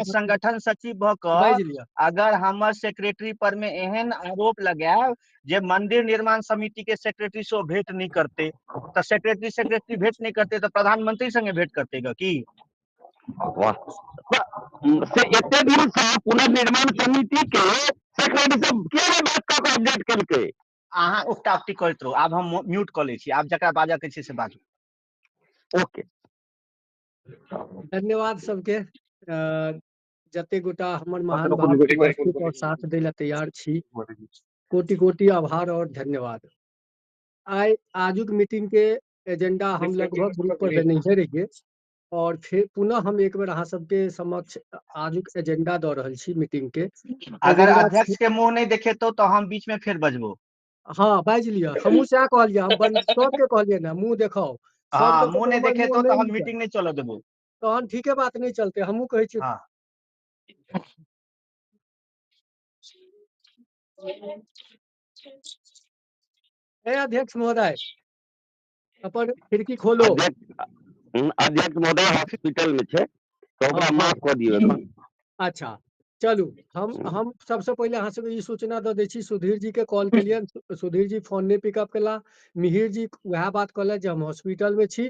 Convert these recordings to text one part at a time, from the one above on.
संगठन सचिव भऽ कऽ बाजि लिअ। अगर हमर सेक्रेटरी पर में एहन आरोप लगायब जे मंदिर निर्माण समिति के सेक्रेटरी से ओ भेंट नहि करते, तऽ सेक्रेटरी सेक्रेटरी भेंट नहि करते तऽ प्रधानमंत्री संगे भेंट करते ग की? वाह, से एते दिन से पुनर्निर्माण समिति के सेक्रेटरी सब किया नहि बात कऽ के अपडेट केलकै? अहाँ उकटा उकटी करैत रहू, आब हम म्यूट कऽ लै छी, आब जकरा बाजऽ के छै से बाजू। ओके, धन्यवाद सबके। जते गोटा हमर महान भाव उपस्थित और साथ दै लए तैयार छी, कोटि कोटि आभार और धन्यवाद। आइ आजुक मीटिंग के एजेंडा हम लगभग ग्रुप पर देने रहियै और फिर पुनः हम एक बेर अहाँ सबके समक्ष आजुक एजेंडा दऽ रहल छी मीटिंग के। अगर अध्यक्ष के मुंह नहि देखेतौ तऽ हम बीच में फेर बजबो। हाँ, बाजि लिअ, हमहूँ सएह कहलियै, हम सबके कहलियै ने मुंह देखाउ। हाँ, मुंह नहि देखेतौ तऽ हम मीटिंग नहि चलऽ देबो। तहन ठीके बात, नहि चलते, हमहूँ कहै छी। हाँ। ए अध्यक्ष महोदय, अपन खिड़की खोलो। अध्यक्ष महोदय हॉस्पिटल में छै तऽ ओकरा माफ कऽ दियौ एखन। अच्छा चलू, हम सबसे पहिले अहाँ सबके ई सूचना दऽ दै छी। सुधीर जी के कॉल केलियनि, सुधीर जी फोन नहि पिकअप केला। मिहिर जी वएह बात कहलथि जे हम हॉस्पिटल में छी,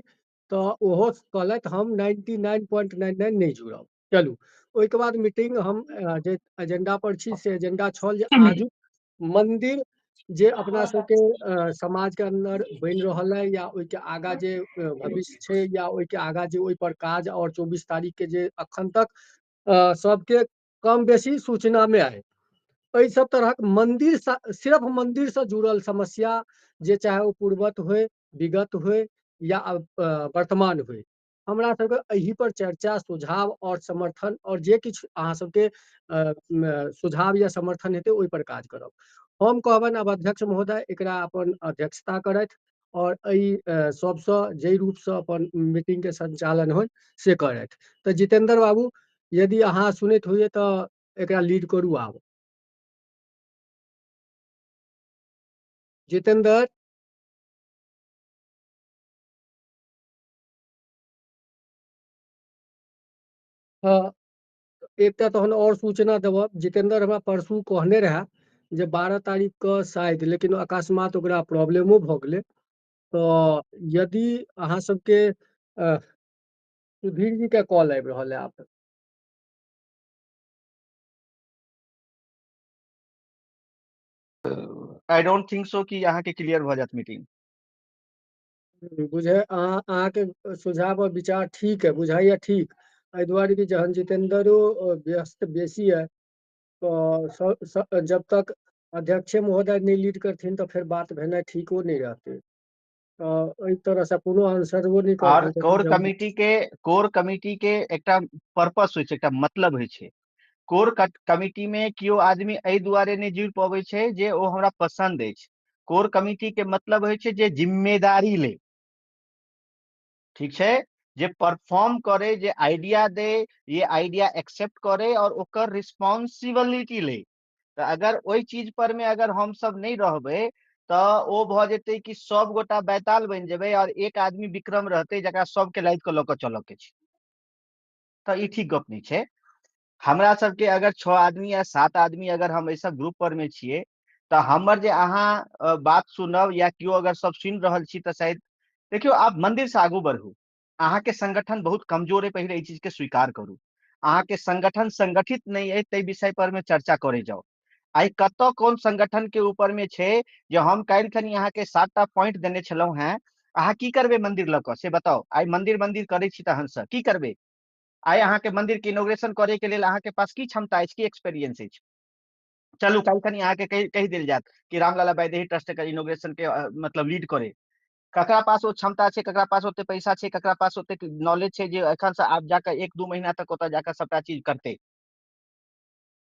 तऽ ओहो कहलथि हम 99.99 नहि जुड़ब। चलू, ओहिके बाद मीटिंग हम जे एजेंडा पर छी से एजेंडा छल जे आजुक मंदिर जे अपना सबके समाज के अंदर बनि रहल है या ओहिके आगा जे भविष्य छै या ओहिके आगा जे ओहि पर काज और 24 तारीख के जे अखन तक सबके कम बेसी सूचना में आए, एहि सब तरहक मंदिर सिर्फ मंदिर से जुड़ल समस्या जे चाहे ओ पूर्वत होय, विगत होय या वर्तमान होय, हमरा सबके एहि पर चर्चा, सुझाव और समर्थन और जे किछु अहाँ सबके सुझाव या समर्थन हेतै ओहि पर काज करब। हम कहबनि आब अध्यक्ष महोदय एकरा अपन अध्यक्षता करथि और एहि सबसँ जाहि रूपसँ अपन मीटिंग के संचालन होय से करथि। तऽ जितेंद्र बाबू, यदि अहाँ सुनैत होइए तऽ एकरा लीड करू आब। जितेंद्र। हाँ, एकटा तहन और सूचना देबऽ। जितेंद्र हमरा परसू कहने रहे जे 12 तारीख के शायद, लेकिन अकस्मात ओकरा प्रॉब्लमो भऽ गेलै। तऽ यदि अहाँ सबके सुधीर जी के कॉल आबि रहल है आब। I don't think so कि अहाँके क्लियर भऽ जायत मीटिंग। बुझे अहाँके सुझाव और विचार ठीक है, बुझाइए ठीक। एहि दुआरे कि जहन जितेंद्रो व्यस्त बेसी है तो जब तक अध्यक्ष महोदय नहीं लीड करथिन तो फिर बात भेनाइ ठीको नहीं रहते। तऽ एहि तरह से कोनो आंसर वो नहीं कर और रहल छथिन कोर जे हम कमिटी के, कोर कमिटी के एकटा पर्पस होइ छै, एकटा मतलब होइ छै। कोर कमिटी में केओ आदमी एहि दुआरे नहि जुड़ि पबै छै जे ओ हमरा पसंद अछि। कोर कमिटी के मतलब होइ छै जे जिम्मेदारी ले, ठीक छै, जे परफॉर्म करे, जे आइडिया दे, ये आइडिया एक्सेप्ट करे और ओकर रिस्पॉन्सिबिलिटी ले। तऽ अगर ओहि चीज पर में अगर हम सब नहि रहबै तऽ ओ भऽ जेतै कि सब गोटा बैताल बनि जेबै और एक आदमी विक्रम रहतै जकरा सबके लादि कऽ लऽ कऽ चलऽ के छै। तऽ ई ठीक गप नहि छै। हमरा सबके अगर 6 आदमी या 7 आदमी अगर हम एहि सब ग्रुप पर में छियै तऽ हमर जे अहाँ बात सुनब या केओ अगर सब सुनि रहल छी तऽ शायद देखियौ, आप मंदिर से आगू बढ़ू। अहाँके संगठन बहुत कमजोर है, पहिले एहि चीज के स्वीकार करू। अहाँके संगठन संगठित नहीं है, ताहि विषय पर में चर्चा करे जाउ। आइ कतऽ कोन संगठन के ऊपर में छै जे हम काल्हि खनी अहाँके 7टा पॉइंट देने छलहुँ हेँ, अहाँ की करबै मंदिर लऽ कऽ से बताउ। आइ मंदिर मंदिर करै छी तहन से की करबै? आइ अहाँके मंदिर के इनोग्रेशन करे के लेल अहाँके पास की क्षमता अछि, की एक्सपीरियंस अछि? चलू काल्हि खनी अहाँके कहि देल जायत कि रामलाला वैदेही ट्रस्ट के इनोग्रेशन के मतलब लीड करे। ककरा पास ओ क्षमता छै, ककरा पास ओते पैसा छै, ककरा पास ओते नॉलेज छै जे एखन से आब जाकऽ 1-2 महीना तक ओतऽ जाकऽ सबटा चीज करतै?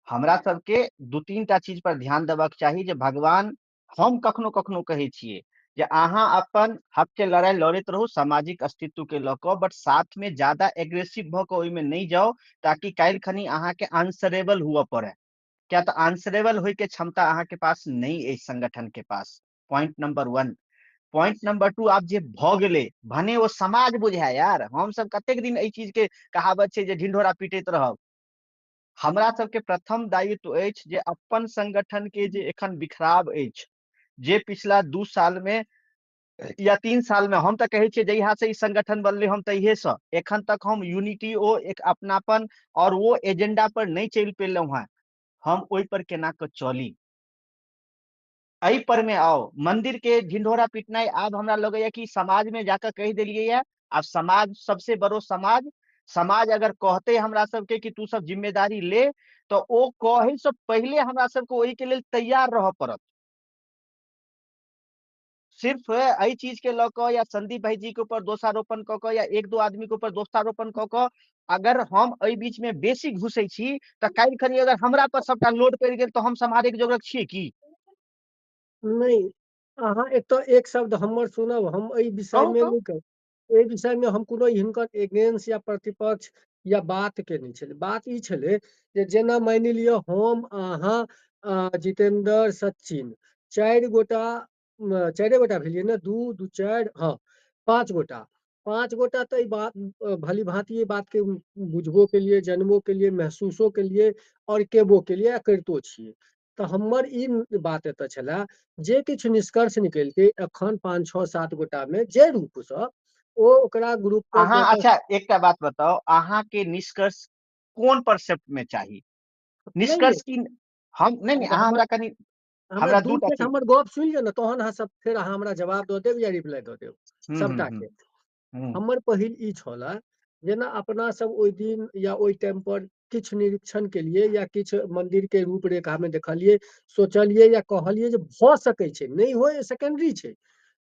हमरा सबके 2-3 टा चीज पर ध्यान देबाक चाही। जे भगवान, हम कखनो कखनो कहै छियै जे अहाँ अपन हक के लड़ाई लड़ैत रहू सामाजिक अस्तित्व के लऽ कऽ, बट साथ में ज्यादा एग्रेसिव भऽ कऽ ओहिमे नहि जाउ ताकि काल्हि खनी अहाँके आंसरेबल हुअ पड़े। किया तऽ आंसरेबल होय के क्षमता अहाँके पास नहि अछि संगठन के पास। Point number 1। पॉइंट नंबर 2, आब जे भऽ गेलै भने ओ समाज बुझाय यार, हम सब कतेक दिन एहि चीज के कहावत छै जे ढिंढोरा पीटैत रहब। हमरा सबके प्रथम दायित्व अछि जे अपन संगठन के जे एखन बिखराव अछि, जे पिछला 2 साल में या 3 साल में, हम तऽ कहै छियै जहिया से ई संगठन बनलै हम तहिये से एखन तक हम यूनिटी ओ एक अपनापन और वो एजेंडा पर नहि चलि पेलहुँ हेँ, हम ओहि पर केना कऽ चली, एहि पर में आउ। मंदिर के ढिंढोरा पिटनाइ आब हमरा लगैया कि समाज में जाकऽ कहि देलियै या, आब समाज सबसे बड़ो समाज, समाज अगर कहते हमरा सबके कि तू सब जिम्मेदारी ले, तऽ ओ कहै से पहिले हमरा सबके ओहि के लेल तैयार रहऽ पड़त। सिर्फ एहि चीज के लऽ कऽ या संदीप भाईजी के ऊपर दोषारोपण कऽ कऽ या एक दो आदमी के ऊपर दोषारोपण कऽ कऽ अगर हम एहि बीच में बेसी घुसै छी तऽ काल्हि खनी अगर हमरा पर सबटा लोड पड़ि गेल तऽ हम सम्हारे के जोगरक छियै की? नहि, अहाँ एतऽ एक शब्द हमर सुनब, हम एहि विषय कहू में कहू। नहि कहब, एहि विषय में हम कोनो हिनकर एगेंस्ट या प्रतिपक्ष या बात के नहि छलै। बात ई छलै जे जेना मानि लिअ हम अहाँ जितेंद्र सचिन चारि गोटा, चारिे गोटा भेलियै ने, 2 2 4, हँ 5 गोटा, 5 गोटा तऽ ई बात भली भांति ई बात के बुझबो के लिए, जनबो के लिए, महसूसो के लिए और केबो के लिए आ करितो छियै। तऽ हमर ई बात एतऽ छलए जे किछु निष्कर्ष निकलतै एखन 5 6 7 गोटा में जे रूपसँ ओ ओकरा ग्रुप पर अहाँ दऽ कऽ अच्छा एकटा बात बताउ, अहाँके निष्कर्ष कोन परसेप्ट में चाही? नहि, निष्कर्ष नहि। की हम नहि, नहि, अहाँ हमरा कनि हमरा हमरा दू दूटा मिनट चीज हमर गप सुनि लिअ ने, तहन अहाँ सब फेर अहाँ हमरा जवाब दऽ देब या रिप्लाई दऽ देब सबटा के। हमर पहिल ई छलए जेना अपना सब ओहि दिन या ओहि टाइम पर किछु निरीक्षण के लिए या किछु मंदिर के रूपरेखा में देखलियै, सोचलियै या कहलियै जे भऽ सकै छै, नहि होय सेकेंडरी छै,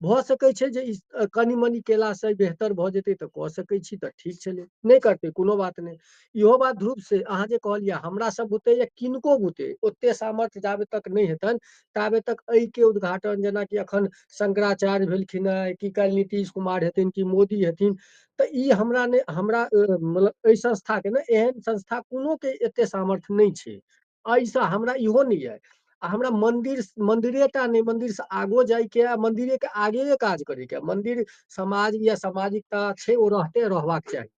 भऽ सकै छै जे ई कनि मनि केलासँ बेहतर भऽ जेतै तऽ कऽ सकै छी तऽ ठीक छलै, नहि करतै कोनो बात नहि। इहो बात ध्रुव से अहाँ जे कहलियै हमरा सब बुते या किनको बुते ओते सामर्थ्य जाबे तक नहि हेतनि ताबे तक एहिके उद्घाटन, जेनाकि अखन शंकराचार्य भेलखिन हेँ कि काल्हि नीतीश कुमार हेथिन कि मोदी हेथिन, तऽ ई हमरा नहि, हमरा मतलब एहि संस्थाके ने एहन संस्था कोनो के एते सामर्थ्य नहि छै। एहिसँ हमरा इहो नहि यऽ, आ हमरा मंदिरेटा नहि, मंदिर से आगो जाइके आ मंदिरे के आगे काज करैके, मंदिर समाज या सामाजिकता छै ओ रहते रहबाक चाही।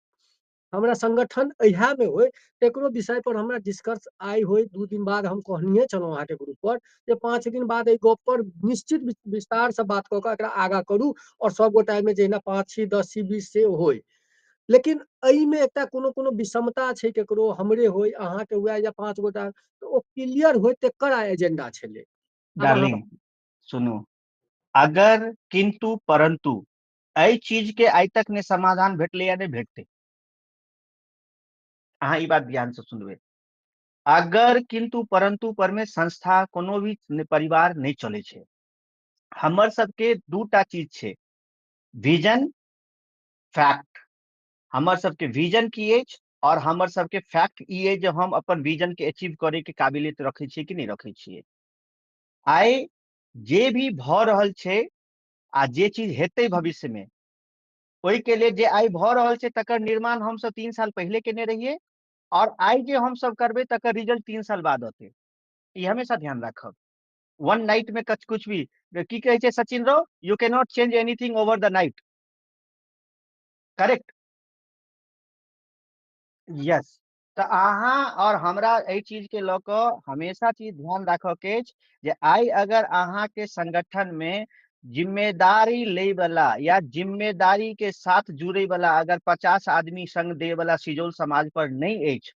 हमरा संगठन इएह में होय तकरो विषय पर हमरा डिस्कस I होय। 2 दिन बाद हम कहनिये छलहुँ अहाँके ग्रुप पर जे 5 दिन बाद एहि गप पर निश्चित विस्तार से बात कऽ कऽ एकरा आगाँ करू और सब गोटा एहिमे जहिना 5 छी 10 छी 20 से होय। लेकिन एहिमे एकटा कोनो कोनो विषमता छै, केकरो हमरे होय अहाँके हुए या 5 गोटा, तऽ ओ क्लियर होय तकर एजेंडा छलै। आब अहाँ डार्लिंग सुनू, अगर किंतु परंतु एहि चीज के आइ तक ने समाधान भेटलै या नहि भेटतै, अहाँ ई बात ध्यान से सुनबै। अगर किंतु परंतु पर में संस्था कोनो भी परिवार नहि चलै छै। हमर सबके 2टा चीज छै, विजन फैक्ट। हमर सबके विजन की अछि और हमर सबके फैक्ट ई अछि जे हम अपन विजन के अचीव करे के काबिलियत रखै छियै कि नहि रखै छियै। आइ जे भी भऽ रहल छै आ जे चीज हेतै भविष्य में, ओहि के लिए जे आइ भऽ रहल छै तकर निर्माण हमसब 3 साल पहिले केने रहियै और आइ जे हमसब करबै तकर रिजल्ट 3 साल बाद औतै। ई हमेशा ध्यान राखब। वन नाइट में कुछ भी की कहै छै सचिन रो, you can not change anything over the night, correct? Yes. तऽ अहाँ और हमरा एहि चीज के लऽ कऽ हमेशा चीज ध्यान राखऽ के अछि जे आइ अगर अहाँ के संगठन में जिम्मेदारी लै वाला या जिम्मेदारी के साथ जुड़े वाला अगर 50 आदमी संग दे वाला सिजौल समाज पर नहि अछि,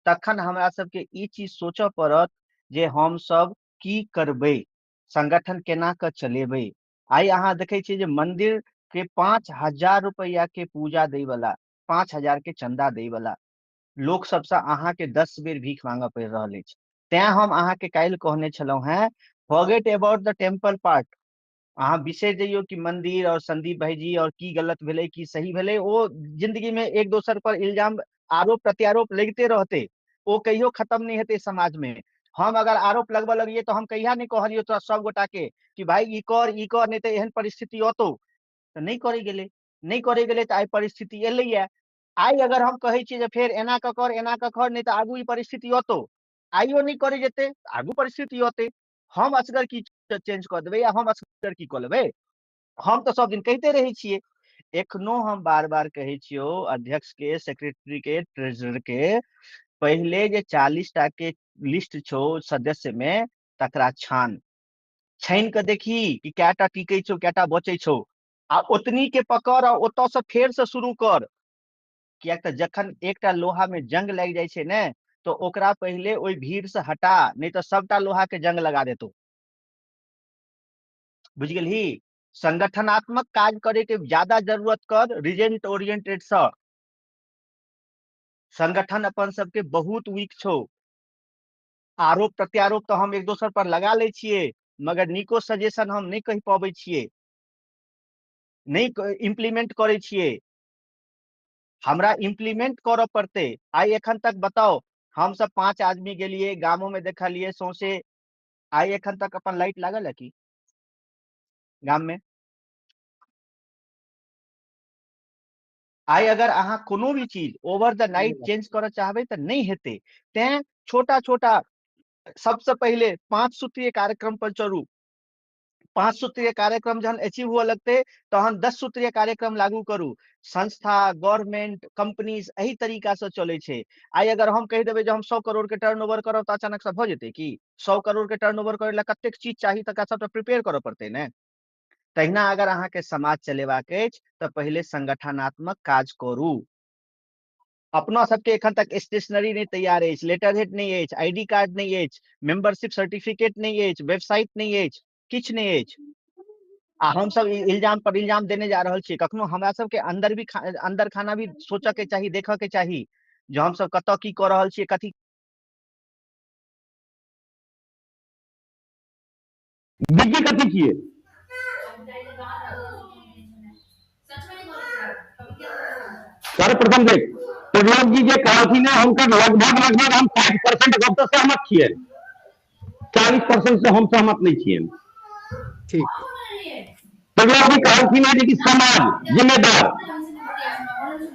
तखन हमरा सबके ई चीज सोचऽ पड़त जे हम सब की करबै, संगठन केना कऽ चलेबै। आइ अहाँ देखै छियै जे मंदिर के 5000 रुपैआ के पूजा दै वाला, 5000 के चंदा दै वाला लोक सबसँ अहाँके 10 बेर भीख मांगऽ पड़ि रहल अछि। तैं हम अहाँके काल्हि कहने छलहुँ हेँ, forget about the temple part. अहाँ बिसरि जइयौ कि मंदिर और संदीप भाईजी और की गलत भेलै की सही भेलै, ओ जिंदगी में एक दोसर पर इल्जाम आरोप प्रत्यारोप लगिते रहतै, ओ कहियो खत्म नहि हेतै समाज में। हम अगर आरोप लगबऽ लगियै तऽ हम कहिया नहि कहलियौ तोरा सब गोटा के कि भाई ई कर ई कर, नहि तऽ एहन परिस्थिति औतौ, तऽ नहि करै गेलै, नहि करै गेलै तऽ आइ परिस्थिति एलैया। आइ अगर हम कहै छियै जे फेर एना कऽ कर एना कऽ कर, नहि तऽ आगू ई परिस्थिति औतौ, आइयो नहि करै जेतै आगू परिस्थिति औतै। हम असगर की चेंज कऽ देबै या हम असगर की कऽ लेबै? हम तऽ सब दिन कहिते रहै छियै, एखनो हम बार बार कहै छियौ अध्यक्ष के, सेक्रेटरी के, ट्रेजरर के, पहिले जे 40 टा के लिस्ट छौ सदस्य में, तकरा छान छानि कऽ देखी कि कएटा टिकै छौ, कएटा बचै छौ, आ ओतनी के पकड़ आ ओतऽ से फेर से शुरू कर। कियाक तऽ जखन एकटा लोहा में जंग लागि जाइ छै ने, तऽ ओकरा पहिले ओहि भीड़ से हटा, नहि तऽ सबटा लोहा के जंग लगा देतौ। बुझि गेलही? संगठनात्मक काज करे के ज्यादा जरूरत कर रिजेंट ओरिएंटेड सँ। संगठन अपन सबके बहुत वीक छौ। आरोप प्रत्यारोप तऽ हम एक दोसर पर लगा लै छियै, मगर नीको सजेशन हम नहि कहि पबै छियै, नहि इम्प्लीमेंट करै छियै। हमरा इम्प्लीमेंट करऽ पड़तै। आइ एखन तक बताउ, हमसब 5 आदमी गेलियै, गामो में देखलियै सौंसे, आइ एखन तक अपन लाइट लागल है की गाम में? आइ अगर अहाँ कोनो भी चीज ओवर the night change करऽ चाहबै तऽ नहि हेतै। तें छोटा छोटा सबसे पहिले 5 सूत्रीय कार्यक्रम पर चलू। 5 सूत्रीय कार्यक्रम जहन अचीव हुअ लगतै तहन 10 सूत्रीय कार्यक्रम लागू करू। संस्था, गवर्नमेंट, कंपनीज एहि तरीका से चलै छै। आइ अगर हम कहि देबै जे हम 100 करोड़ के टर्नओवर करब तऽ अचानक से भऽ जेतै की? 100 करोड़ के टर्नओवर करै लए कतेक चीज चाही तकरा सबटा प्रिपेयर करऽ पड़तै ने। तहिना अगर अहाँके समाज चलेबाक अछि तऽ पहिले संगठनात्मक काज करू। अपना सबके एखन तक स्टेशनरी नहि तैयार अछि, लेटर हेड नहि अछि, I D card नहि अछि, मेंबरशिप सर्टिफिकेट नहि अछि, वेबसाइट नहि अछि, किछु नहि अछि। आ हमसब इल्जाम पर इल्जाम देने जा रहल छियै। कखनो हमरा सबके अंदर भी अंदर खाना भी सोचऽ के चाही, देखऽ के चाही जे हमसब कतऽ की कऽ रहल छियै, कथी। बिजी कथी छियै? सर्वप्रथम देख त्रिलोक जी जे कहलखिन हेँ हुनकर लगभग लगभग हम 60% गप तऽ सहमत छियै, 40% से हम सहमत नहि छियै। ठीक। त्रिलोक जी कहलखिन हेँ जे कि समाज जिम्मेदार,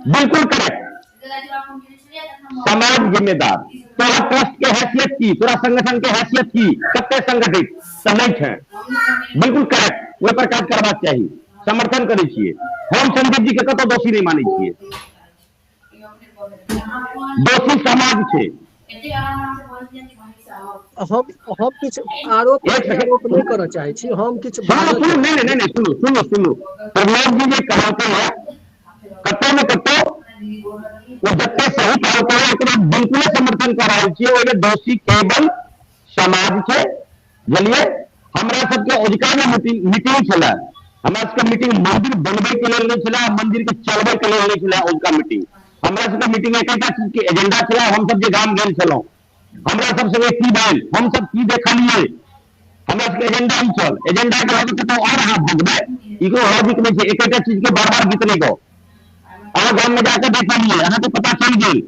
बिल्कुल करेक्ट, समाज जिम्मेदार। तोरा ट्रस्ट के हैसियत की, तोरा संगठन के हैसियत की, कते संगठित तऽ नहि छै, बिल्कुल करेक्ट, ओहि पर काज करबाक चाही, समर्थन करै छियै। हम संदीप जी के कतौ दोषी नहि मानै छियै, दोषी समाज छै। हम किछु आरोप प्रत्यारोप नहि करऽ चाहै छी, हम किछु सुनू सुनू, नहि नहि नहि, सुनू सुनू सुनू, प्रमोद जी जे कहलकै है कतौ ने कतौ ओ जते सही कहलकै है ओकरा बिल्कुल समर्थन कऽ रहल छियै। ओहिमे दोषी केवल समाज छै, बुझलियै। हमरा सबके ओजका जे मीटिंग छलै, हमरा सबके मीटिंग मंदिर बनबै के लेल नहि छलै, मंदिर के चलबै के लेल नहि छलै ओजका मीटिंग। हमरा सबके मीटिंग एकेटा चीज के एजेंडा छलै। हम सब जे गाम गेल छलहुँ, हमरा सब संगे की भेल, हम सब की देखलियै, हमरा सबके एजेंडा ई छल। एजेंडा के लऽ कऽ कतौ और अहाँ भगबै, ई कोनो लॉजिक नहि छै। एकेटा चीज के बार बार गीत नहि गाउ। अहाँ गाम में जाकऽ देखलियै, अहाँके पता चलि गेल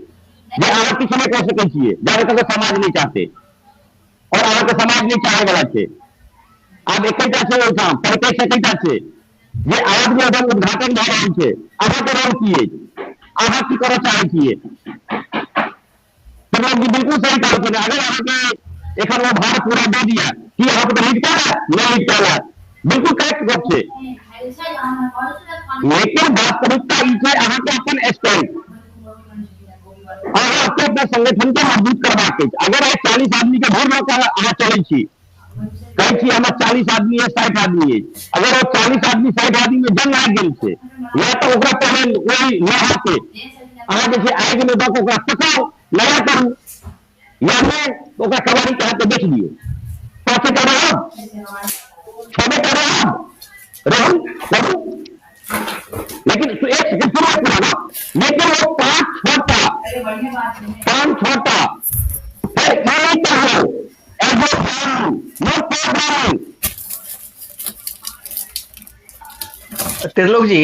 जे अहाँ किछु नहि कऽ सकै छियै जाबे तक समाज नहि चाहते, और अहाँके समाज नहि चाहे वाला छै। आब एकेटा छै ओहिठाम परिपेक्ष एकेटा छै जे आब जे एखन उद्घाटन भऽ रहल छै, अहाँके रोल की अछि, अहाँ की करऽ चाहै छियै। प्रमोद जी बिल्कुल सही कहलखिन, अगर अहाँके एखन ओ भार पूरा दऽ दिया की अहाँके तऽ निपटा नहि निपटा, बिल्कुल करेक्ट गप छै। लेकिन वास्तविकता ई छै अहाँके अपन स्ट्रेंथ, अहाँके अपना संगठन के मजबूत करबाक अछि। अगर आइ 40 आदमी के भीड़ लऽ कऽ अहाँ चलै छी, कहै छी हमर 40 आदमी अछि, 60 आदमी अछि, अगर ओ 40 आदमी 60 आदमी में जंग लागि गेल छै, या तऽ ओकरा पहिले ओहि लोहा के अहाँ जे छै आगि में दऽ कऽ ओकरा पकाउ, नया करू, या नहि ओकरा कबाड़ी के हाथ बेच दियौ। 5 टा रहब, 6 टा रहब, रहू करू, लेकिन एक सेकंड सुनू पूरा गप। लेकिन ओ 5-6 टा, 5-6 टा फेर ई नहि कहू as a not programming. Trilok जी,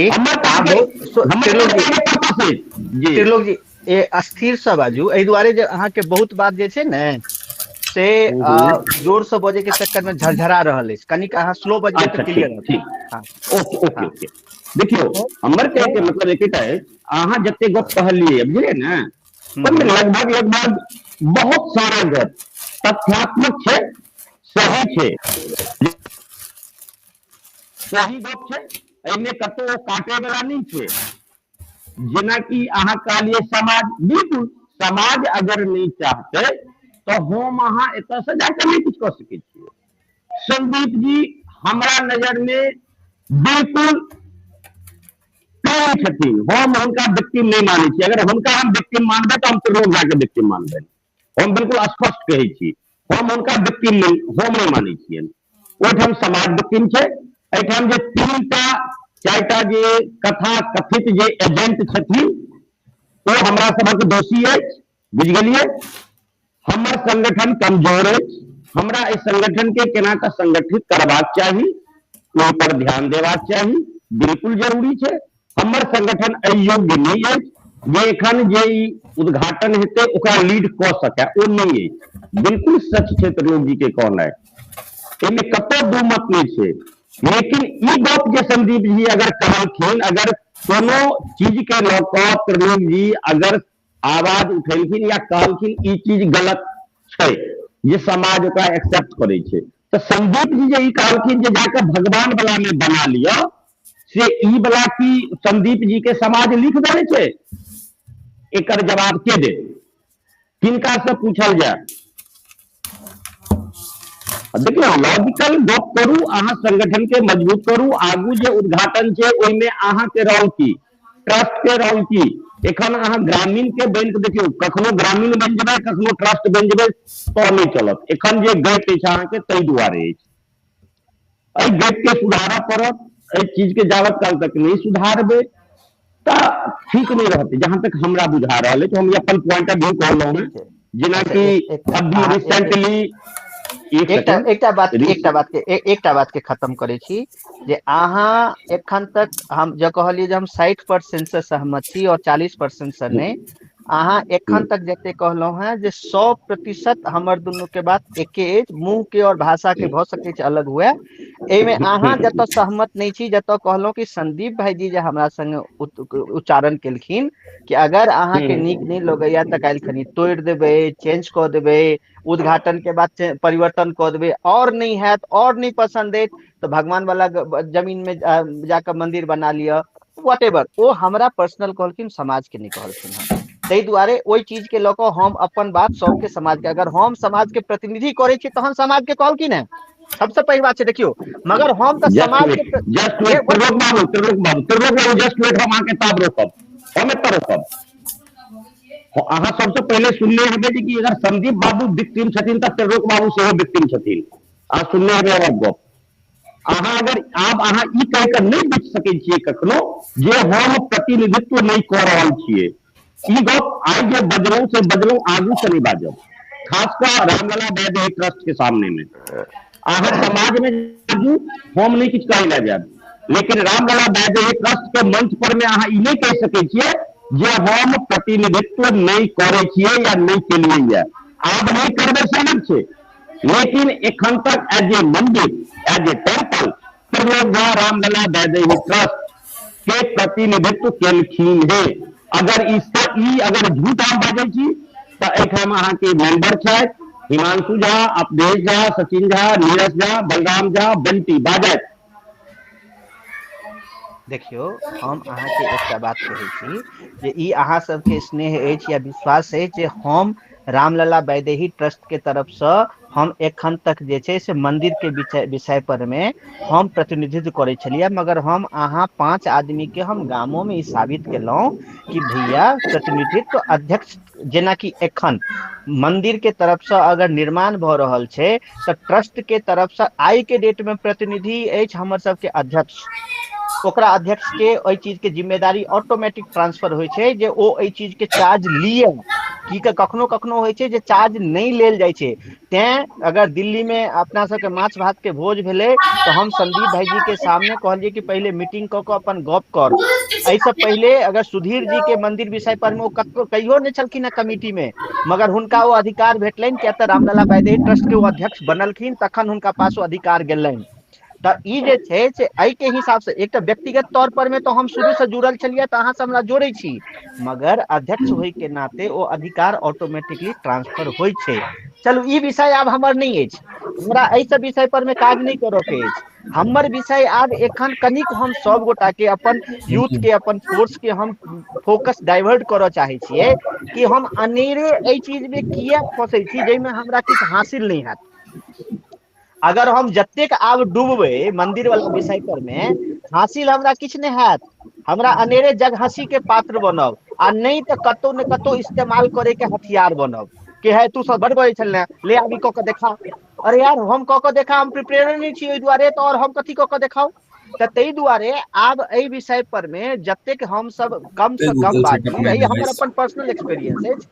त्रिलोक जी, त्रिलोक जी, ए अस्थिर से बाजू, एहि दुआरे जे अहाँके बहुत बात जे छै ने से जोर से बजै के चक्कर में झरझरा रहल अछि। कनिक अहाँ स्लो बजबै तऽ क्लियर रहत। ओके ओके ओके, देखियौ हमर कहै के मतलब एकेटा अछि, अहाँ जते गप कहलियै बुझलियै ने, ओहिमे लगभग लगभग बहुत सारा गप तथ्यात्मक छै, सही छै, सही गप छै, एहिमे कतौ काटे वाला नहि छै। जेनाकि अहाँ कहलियै समाज, बिल्कुल समाज अगर नहि चाहतै तऽ हम अहाँ एतऽ से जाकऽ नहि किछु कऽ सकै छियै। संदीप जी हमरा नजर मे बिल्कुल क्लीन छथिन, हम हुनका विक्टिम नहि मानै छी। अगर हुनका हम विक्टिम मानबै तऽ हम त्रिलोक झा के विक्टिम मानबै। हम बिल्कुल स्पष्ट कहै छी, हम हुनका विक्टिम नहि, हम नहि मानै छियनि। ओहिठाम समाज विक्टिम छै। एहिठाम जे 3टा 4टा जे कथा कथित जे एजेंट छथिन ओ हमरा सभक दोषी अछि। बुझि गेलियै? हमर संगठन कमजोर अछि, हमरा एहि संगठन के केना कऽ संगठित करबाक चाही, ओहि पर ध्यान देबाक चाही, बिल्कुल जरूरी छै। हमर संगठन एहि योग्य नहि अछि जे एखन जे ई उद्घाटन हेतै ओकरा लीड कऽ सकै, ओ नहि अछि। बिल्कुल सच छै त्रिलोक जी के कहनाइ, एहिमे कतौ दू मत नहि छै। लेकिन ई गप जे संदीप जी अगर कहलखिन, अगर कोनो चीज के लऽ कऽ त्रिलोक जी अगर आवाज उठेलखिन या कहलखिन ई चीज गलत छै जे समाज ओकरा एक्सेप्ट करै छै, तऽ संदीप जी जे ई कहलखिन जे जाकऽ भगवान वाला में बना लिअ, से ई वाला की संदीप जी के समाज लिख देने छै? एकर जवाब के देत? किनका से पूछल जाय? देखियौ, लॉजिकल गप करू, अहाँ संगठन के मजबूत करू। आगू जे उद्घाटन छै ओहिमे अहाँ के रोल की, ट्रस्ट के रोल की? एखन अहाँ ग्रामीण के बनि कऽ देखियौ, कखनो ग्रामीण बनि जेबै, कखनो ट्रस्ट बनि जेबै तऽ नहि चलत। एखन जे गति अछि अहाँके ताहि दुआरे अछि, एहि गति के सुधारऽ पड़त। एहि चीज के जाबत काल तक नहि सुधारबै तऽ ठीक नहि रहतै, जहां तक हमरा बुझा रहल अछि। हम अपन पॉइंट ऑफ व्यू कहलहुँ हेँ, ठीक छै। जेनाकि अच्छा, एक एकटा अभी अहाँ रिसेंटली एक एकटा सेकेंड एकटा बात एकटा बात के एकटा बात के खत्म करै छी जे अहाँ एखन तक हम जे कहलियै जे हम 60% से सहमत छी और 40% से नहि, अहाँ एखन तक जते कहलहुँ हेँ जे 100% हमर दुनू के बात एके अछि, मुँह के और भाषा के भऽ सकै छै अलग हुए। एहिमे अहाँ जतऽ सहमत नहि छी, जतऽ कहलहुँ कि संदीप भाईजी जे हमरा संगे उच्चारण केलखिन कि अगर अहाँके नीक नहि लगैया तऽ काल्हि खनी तोड़ि देबै, चेंज कऽ देबै, उद्घाटन के बाद परिवर्तन कऽ देबै, और नहि हैत और नहि पसंद अछि तऽ भगवान वाला जमीन में जाकऽ मंदिर बना लिअ, what ever. ओ हमरा पर्सनल कहलखिन, समाज के नहि कहलखिन हँ। ताहि दुआरे ओहि चीज के लऽ कऽ हम अपन बात सबके समाज के, अगर हम समाज के प्रतिनिधि करै छी तहन समाज के कहलखिन हँ, सबसे पैघ बात छै। देखियौ, मगर हम तऽ जस्ट समाज के वेट, जस्ट वेट, त्रिलोक बाबू, त्रिलोक बाबू, त्रिलोक बाबू, जस्ट वेट, हम अहाँके ताब रोकब, हम एतऽ रोकब। अहाँ सबसे पहिले सुनने हेबै जे कि अगर संदीप बाबू विक्टिम छथिन तऽ त्रिलोक बाबू सेहो विक्टिम छथिन। अहाँ सुनने हेबै हमर गप। अहाँ अगर आब अहाँ ई कहि कऽ नहि बचि सकै छियै कखनो जे हम प्रतिनिधित्व नहि कऽ रहल छियै। ई गप आइ जे बजलहुँ से बजलहुँ, आगू से नहि बाजब, खास कऽ रामलला वैदेही ट्रस्ट के सामने में। अहाँ समाज में बाजू, हम नहि किछु कहै लए जायब, लेकिन रामलला वैदेही ट्रस्ट के मंच पर में अहाँ ई नहि कहि सकै छियै जे हम प्रतिनिधित्व नहि करै छियै या नहि केलियै ये। आब नहि करबै से अलग छै, लेकिन एखन तक एज ए मंदिर, as a temple, Trilok Jha Ramlalla Vaidehi trust के प्रतिनिधित्व केलखिन हे। अगर ई अगर झूठ हम बाजै छी तऽ एहिठाम अहाँके मेंबर छथि हिमांशु झा, अवधेश झा, सचिन झा, नीरज झा, बलराम झा, बंटी बाजत। देखियौ, हम अहाँके एकटा बात कहै छी जे ई अहाँ सबके स्नेह अछि या विश्वास अछि जे हम रामलला वैदेही ट्रस्ट के तरफसँ हम एखन तक जे छै से मंदिर के विषय पर मे हम प्रतिनिधित्व करै छलियै, मगर हम अहाँ 5 आदमी के हम गामो में ई साबित केलहुँ कि भैया प्रतिनिधित्व अध्यक्ष जेनाकि एखन मंदिर के तरफसँ अगर निर्माण भऽ रहल छै तऽ ट्रस्ट के तरफसँ आइ के डेट में प्रतिनिधि अछि हमर सबके अध्यक्ष। ओकरा अध्यक्ष के एहि चीज के जिम्मेदारी ऑटोमेटिक ट्रांसफर होइ छै जे ओ एहि चीज के चार्ज लिअ। की के कखनो कखनो होइ छै जे चार्ज नहि लेल जाइ छै। तैं अगर दिल्ली में अपना सबके माछ भात के भोज भेलै तऽ हम संदीप भाईजी के सामने कहलियै कि पहिले मीटिंग कऽ कऽ अपन गप कर। एहिसँ पहिले अगर सुधीर जी के मंदिर विषय पर में ओ कतरो कहियो नहि छलखिन हेँ कमिटी में, मगर हुनका ओ अधिकार भेटलनि, किया तऽ रामलला वैदेही ट्रस्ट के ओ अध्यक्ष बनलखिन तखन हुनका पास ओ अधिकार गेलनि। तऽ ई जे छै से एहि के हिसाब से एकटा व्यक्तिगत तौर पर में तऽ हम शुरू से जुड़ल छलियै तऽ अहाँ से हमरा जोड़ै छी, मगर अध्यक्ष होय के नाते ओ अधिकार ऑटोमेटिकली ट्रांसफर होइ छै। चलू, ई विषय आब हमर नहि अछि, हमरा एहि सब विषय पर में काज नहि करऽ के अछि। हमर विषय आब एखन कनिक हम सब गोटा के अपन यूथ के अपन फोर्स के हम फोकस डाइवर्ट करऽ चाहै छियै कि हम अनेरे एहि चीज मे किया फसै छी जाहिमे हमरा किछु हासिल नहि हैत। अगर हम जतेक आब डूबबै मंदिर वाला विषय पर मे, हासिल हमरा किछु नहि हैत, हमरा अनेरे जग हंसी के पात्र बनब, आ नहि तऽ कतौ ने कतौ इस्तेमाल करे के हथियार बनब कि है तू सब बड़ बजै छल ले आबी कऽ के देखा। अरे यार हम कऽ के देखा, हम प्रिपेयर नहि छी ओहि दुआरे, तऽ और हम कथी कऽ के देखाउ। तऽ ताहि दुआरे आब एहि विषय पर मे जतेक हम सब कम से कम बाजी, एहि हमर अपन पर्सनल एक्सपीरियंस अछि,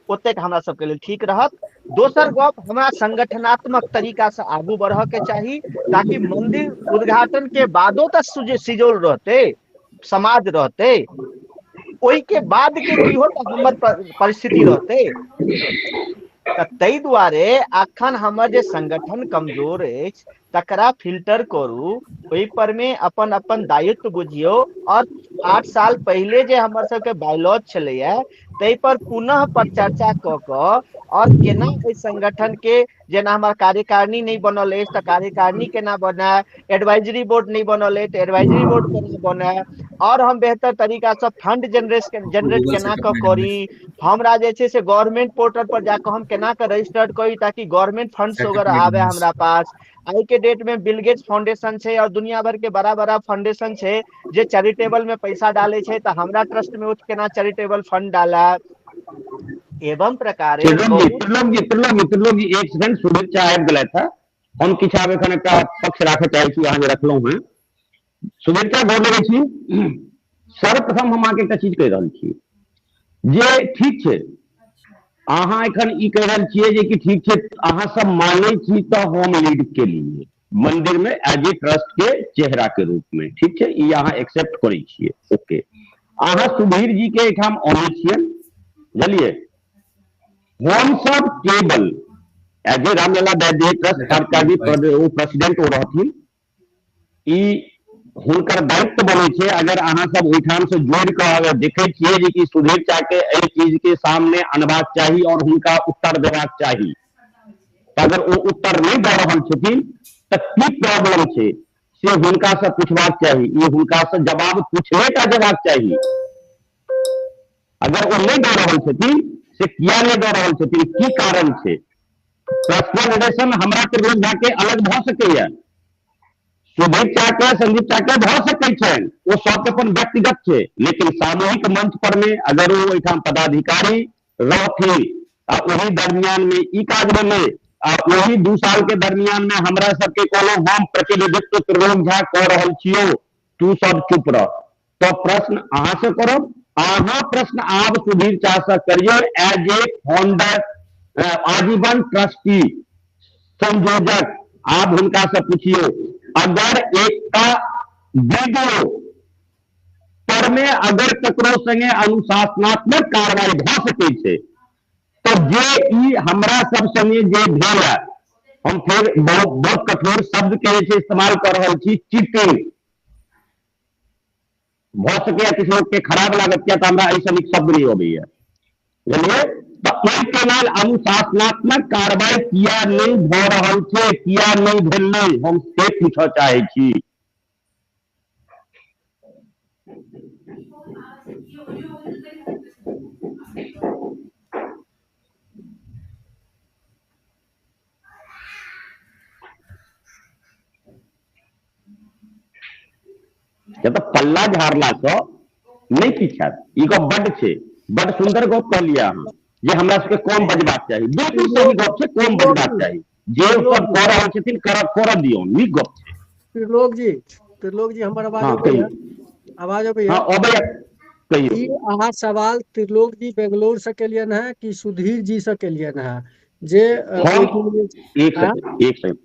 ओतेक हमरा सबके लेल ठीक रहत। दोसर गप, हमरा संगठनात्मक तरीका से आगू बढ़ऽ के चाही ताकि मंदिर उद्घाटन के बादो तऽ सिजौल रहतै, समाज रहतै, ओहि के बाद के की हो तऽ हमर परिस्थिति रहतै। तऽ ताहि दुआरे अखन हमर जे संगठन कमजोर अछि तकरा फिल्टर करू, ओहि पर मे अपन अपन दायित्व बुझियौ। और 8 साल पहिले जे हमर सबके बायलॉज छलैया ताहि पर पुनः पर चर्चा कऽ कऽ और केना एहि संगठन के, जेना हमर कार्यकारिणी नहि बनल अछि तऽ कार्यकारिणी केना बनाय, एडवाइजरी बोर्ड नहि बनल अछि तऽ एडवाइजरी बोर्ड केना बनाय, और हम बेहतर तरीका से फंड जनरेट केना कऽ करी, हमरा जे छै से गवर्नमेंट पोर्टल पर जाकऽ हम केना कऽ रजिस्टर्ड करी ताकि गवर्नमेंट फंड्स वगैरह आबे हमरा पास। आइ के डेट में बिल गेट्स फाउंडेशन छै और दुनिया भर के बड़ा बड़ा फाउंडेशन छै जे चैरिटेबल में पैसा डाले छै, तऽ हमरा ट्रस्ट में ओ केना चैरिटेबल फंड डाला, एवं प्रकारे। त्रिलोक जी एक सेकंड, शुभेच्छा आबि गेलथि हँ, हम किछु आब एखन एकटा पक्ष राखऽ चाहै छी, अहाँ जे रखलहुँ हेँ। शुभेच्छा गोर लगै छी। सर्वप्रथम हम अहाँके एकटा चीज कहि रहल छी जे ठीक छै, अहाँ एखन ई कहि रहल छियै जे कि ठीक छै अहाँ सब मानै छी तऽ हम लीड केलियै मंदिर में एज ए ट्रस्ट के चेहरा के रूप में, ठीक छै, ई अहाँ एक्सेप्ट करै छियै, ओके। अहाँ सुधीर जी के एहिठाम अनै छियनि, बुझलियै, हम सब केवल as a Ramlalla Vaidya trust कार्यकारी ओ प्रेसिडेंट ओ रहथिन, ई हुनकर दायित्व बनै छै। अगर अहाँ सब ओहिठाम से जोड़ि कऽ अगर देखै छियै जे कि सुधीर चा के एहि चीज के सामने अनबाक चाही और हुनका उत्तर देबाक चाही, तऽ अगर ओ उत्तर नहि दऽ रहल छथिन तऽ की प्रॉब्लम छै से हुनका से पूछबाक चाही, ई हुनका से जवाब पूछने टा जेबाक चाही। अगर ओ नहि दऽ रहल छथिन से किया नहि दऽ रहल छथिन, की कारण छै? पर्सनल रिलेशन हमरा त्रिलोक झा के अलग भऽ सकैया, सुधीर चा के संदीप चा के भऽ सकै छनि, ओ सबके अपन व्यक्तिगत छै, लेकिन सामूहिक मंच पर में अगर ओ एहिठाम पदाधिकारी रहथिन आ ओहि दरमियान में ई काज भेलै आ ओहि 2 साल के दरमियान में हमरा सबके कहलहुँ हम प्रतिनिधित्व त्रिलोक झा कऽ रहल छियौ, तू सब चुप रह, तऽ प्रश्न अहाँ से करब। अहाँ प्रश्न आब सुधीर चा से करियौ एज ए फाउंडर, आजीवन ट्रस्टी संयोजक, आब हुनका से पूछियौ अगर एकटा वीडियो पर में अगर ककरो संगे अनुशासनात्मक कार्रवाई भऽ सकै छै तऽ जे ई हमरा सब संगे जे भेल है, हम फेर बहुत बहुत कठोर शब्द के जे छै इस्तेमाल कऽ रहल छी, चीटिंग भऽ सकैए किछु लोक के खराब लागत, किया तऽ हमरा एहिसँ नीक शब्द नहि अबैया, बुझलियै। तऽ ओहिके लेल अनुशासनात्मक कार्रवाई किया नहि भऽ रहल छै, किया नहि भेलै, हम से पूछऽ चाहै छी। तऽ पल्ला झाड़ला सँ नहि किछु हैत, ई गप बड्ड छै, बड्ड सुन्दर गप कहलियै अहाँ जे हमरा सबके कम बजबाक चाही, बिल्कुल सही गप छै, कम बजबाक चाही, जे सब कऽ रहल छथिन करऽ दियौ, नीक गप छै। त्रिलोक जी हमर आवाज अबैया? आवाज अबैया? हाँ, अबैया, कहियौ। ई अहाँ सवाल त्रिलोक जी बेंगलोर से केलियन है कि सुधीर जी से केलियन है? जे एक सेकंड,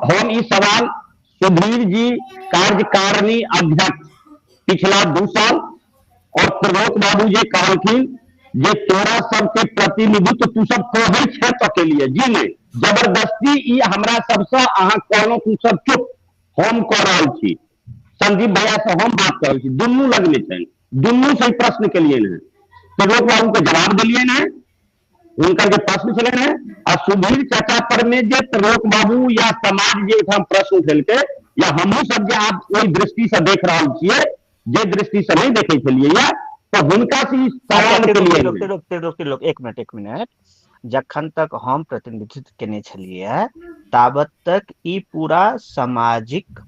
हम ई सवाल सुधीर जी कार्यकारिणी अध्यक्ष पिछला 2 साल और त्रिलोक बाबू जे कहलखिन जे तोरा सबके प्रतिनिधित्व तू सब कहै छै तऽ के लिए, जी नहीं, जबरदस्ती ई हमरा सबसँ अहाँ कहलहुँ तू सब चुप, हम कऽ रहल छी, संदीप भैया से हम बात कर रहल छी, दुनू लगमे छनि, दुनू से प्रश्न केलियनि हेँ, त्रिलोक बाबू के जवाब देलियनि हेँ, हुनकर जे प्रश्न छलनि हेँ, आ सुधीर चाचा पर में जे त्रिलोक बाबू या समाज जे एहिठाम प्रश्न उठेलकै या हमहूँ सब जे आब ओहि दृष्टि से देख रहल छियै जे दृष्टि से नहि देखै छलियै या, तऽ हुनका से ई सवाल केलियै। एक मिनट एक मिनट, जखन तक हम प्रतिनिधित्व केने छलियै ताबत तक ई पूरा सामाजिक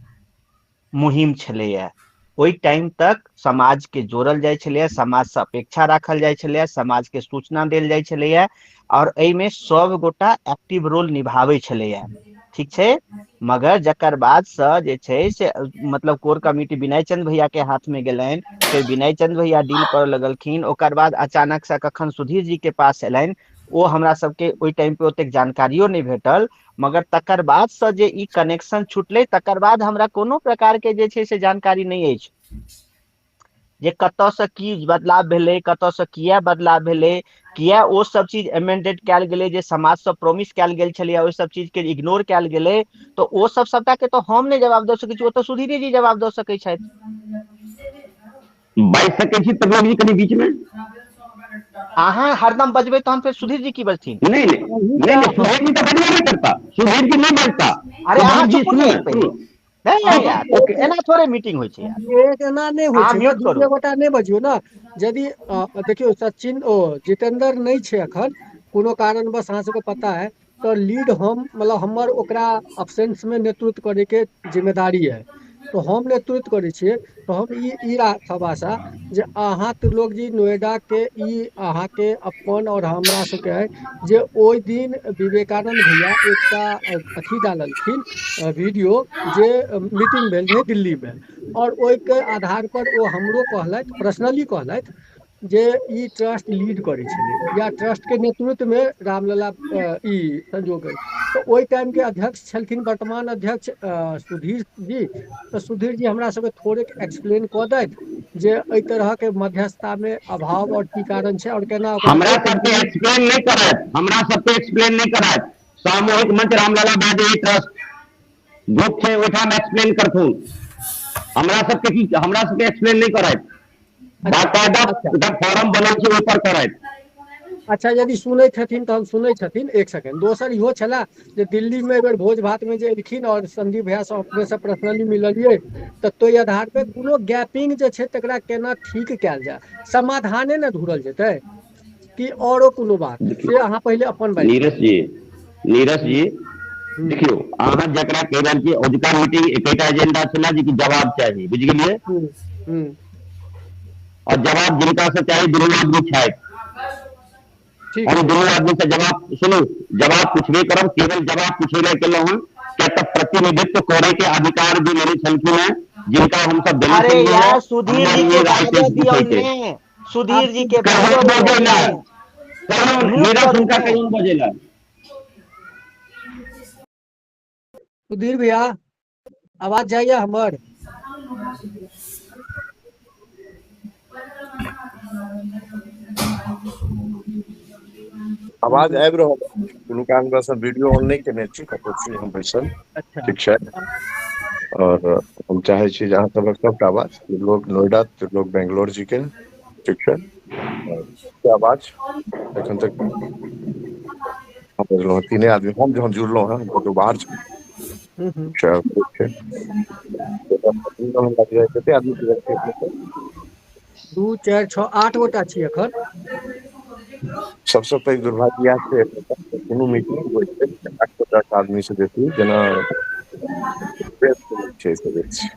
मुहिम छलैया। ओहि टाइम तक समाज के जोड़ल जाइ छलैया, समाज से अपेक्षा राखल जाइ छलैया, समाज के सूचना देल जाइ छलैया और एहिमे सब गोटा एक्टिव रोल निभाबै छलैया, ठीक छै। मगर जकर बाद से जे छै से मतलब कोर कमिटी विनय चंद भैया के हाथ में गेलनि, फेर विनय चंद भैया डील करऽ लगलखिन, ओकर बाद अचानक से कखन सुधीर जी के पास एलनि ओ हमरा सबके ओहि टाइम पे ओतेक जानकारियो नहि भेटल। मगर तकर बाद से जे ई कनेक्शन छुटलै तकर बाद हमरा कोनो प्रकार के जे छै से जानकारी नहि अछि जे कतऽ से की बदलाव भेलै, कतऽ से किया बदलाव भेलै, किया ओ सब चीज एमेंडेड कयल गेलै जे समाज से प्रोमिस कयल गेल छलैया ओहि सब चीज के इग्नोर कयल गेलै। तऽ ओ सब सबटा के तऽ हम नहि जवाब दऽ सकै छी, ओ तऽ सुधीरे जी जवाब दऽ सकै छथि। बाजि सकै छी त्रिलोक जी कनि बीच में? अहाँ हरदम बजबै तहन फेर सुधीर जी की बजथिन? नहीं नहीं नहीं नहीं, सुधीर जी तऽ बजबे नहि करता, सुधीर जी नहि बजता। अरे अहाँ चुप नहि नहीं यार, एना थोड़े मीटिंग होइ छै यार, एना नहि होइ छै, दू गोटा नहि बजियौ ने। यदि देखियौ सचिन ओ जितेंद्र नहि छै अखन कोनो कारणवश अहाँ सबके पता है, तऽ लीड हम मतलब हमर ओकरा एब्सेंस में नेतृत्व करे के जिम्मेदारी है, तो हम नेतृत्व करै छियै। तऽ हम ई राखब आशा जे अहाँ त्रिलोक जी नोएडा के ई अहाँके अपन और हमरा सबके है जे ओहि दिन विवेकानंद भैया एकटा अथी डाललखिन वीडियो जे मीटिंग भेल रहै दिल्ली में, और ओहिके आधार पर ओ हमरो कहलथि, पर्सनली कहलथि जे ई ट्रस्ट लीड करै छलै या ट्रस्ट के नेतृत्व में रामलला ई संजोग। तऽ ओहि टाइम के अध्यक्ष छलखिन वर्तमान अध्यक्ष सुधीर जी। तऽ सुधीर जी हमरा सबके थोड़ेक एक्सप्लेन कऽ दैत जे एहि तरह के मध्यस्थता में अभाव और की कारण छै और केना हमरा सबके एक्सप्लेन नहि करत, हमरा सबके एक्सप्लेन नहि करत। सामूहिक मंच रामलला बाजपेयी ट्रस्ट ग्रुप छै, ओहिठाम एक्सप्लेन करथुन। हमरा सबके की, हमरा सबके एक्सप्लेन नहि करत, बाकायदा जब फॉर्म बनल छै ओहि पर करत। अच्छा, यदि सुनै छथिन तहन सुनै छथिन, एक सेकेंड। दोसर इहो छला जे दिल्ली में बेर भोज भात में जे एलखिन और संदीप भैया से अपने से पर्सनली मिललियै, तऽ ताहि आधार पे कोनो गैपिंग जे छै तकरा केना ठीक कयल जाय, समाधाने ने ढूंढल जेतै कि औरो कोनो बात, से अहाँ पहिले अपन बात। नीरज जी, नीरज जी देखियौ अहाँ जकरा कहि रहल छी अजुका मीटिंग एकेटा एजेंडा छलै जे कि जवाब चाही, बुझि गेलियै? और जवाब जिनका से चाही दुनू आदमी छथि, हम दुनू आदमी से जवाब सुनू, जवाब पूछबे करब, केवल जवाब पूछे ला केलहुँ हन, किया तऽ प्रतिनिधित्व करे के अधिकार जे लेने छलखिन हैं जिनका हम सब देने अरे यार सुधीर जी के बाजे दियौ ने, सुधीर जी के बाजे बजेला नीरज हुनका कहियो बजेला। सुधीर भैया आवाज जाइए हमर? आवाज आबि रहल, कोनो कारणवश वीडियो ऑन नहि केने छी, कतौ छी हम बैसल, ठीक छै। और हम चाहे छी जे अहाँ सबक सबटा आवाज, त्रिलोक नोएडा, त्रिलोक बेंगलोर जी के, ठीक छै, आवाज एखन तक हम बजलहुँ तीने आदमी, हम जहन जुड़लहुँ हेँ हम कतौ बाहर छी, कते आदमी 2 4 6 8 गोटा छी एखन। सबसे पैघ दुर्भाग्य इएह छै कोनो मीटिंग होइ छै 8 गोटा आदमी से बेसी जेना छै से बेसी।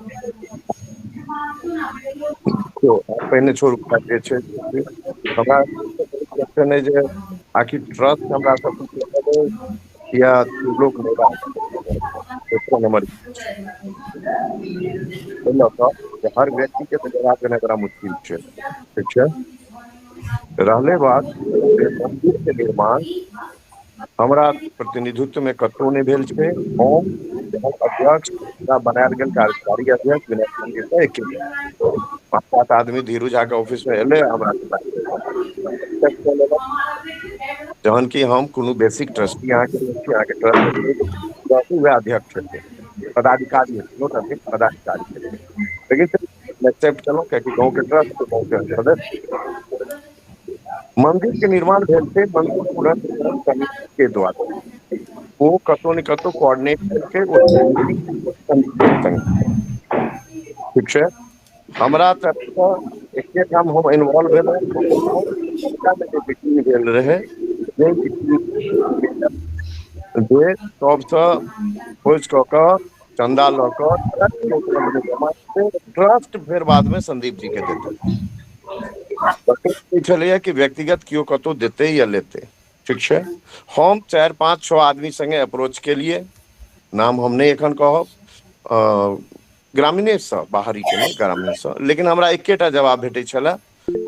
पहिने छोड़ू जे छै हमरा क्वेश्चन अइ जे आखिर ट्रस्ट हमरा सबके या लोक नंबर हर व्यक्ति के जवाब देनाइ बड़ा मुश्किल छै, ठीक छै। रहले बात मंदिर के निर्माण हमरा प्रतिनिधित्व में कतौ नहि भेल छै, हम अध्यक्ष बनायल गेल कार्यकारी अध्यक्ष विनय चंद्र जी 5-7 आदमी धीरू झा के ऑफिस में एलै हमरा, जहन कि हम कोनो बेसिक ट्रस्टी अहाँके ट्रस्ट वएह अध्यक्ष छथिन, पदाधिकारी पदाधिकारी छथिन, लेकिन एक्सेप्ट केलहुँ कियाकि गाँव के ट्रस्ट गाँव के सदस्य। मंदिर के निर्माण भेल छै मंदिर पुनर्निर्माण समिति के द्वारा, ओ कतौ ने कतौ कोऑर्डिनेट करके ओ ठीक छै। हमरा तरफसँ एकेठाम हम इन्वॉल्व भेलहुँ, भेल रहै जे सबसँ खोज कऽ कऽ चन्दा लऽ कऽ ट्रस्ट फेर बादमे संदीप जी के देतै। छलैया कि व्यक्तिगत केओ कतौ देतै या लेतै। ठीक छै, हम 4 5 6 आदमी संगे अप्रोच केलिए, नाम हम नहि एखन कहब, ग्रामीणेसँ, बाहरी के नहि, ग्रामीणसँ। लेकिन हमरा एकेटा जवाब भेटै छलए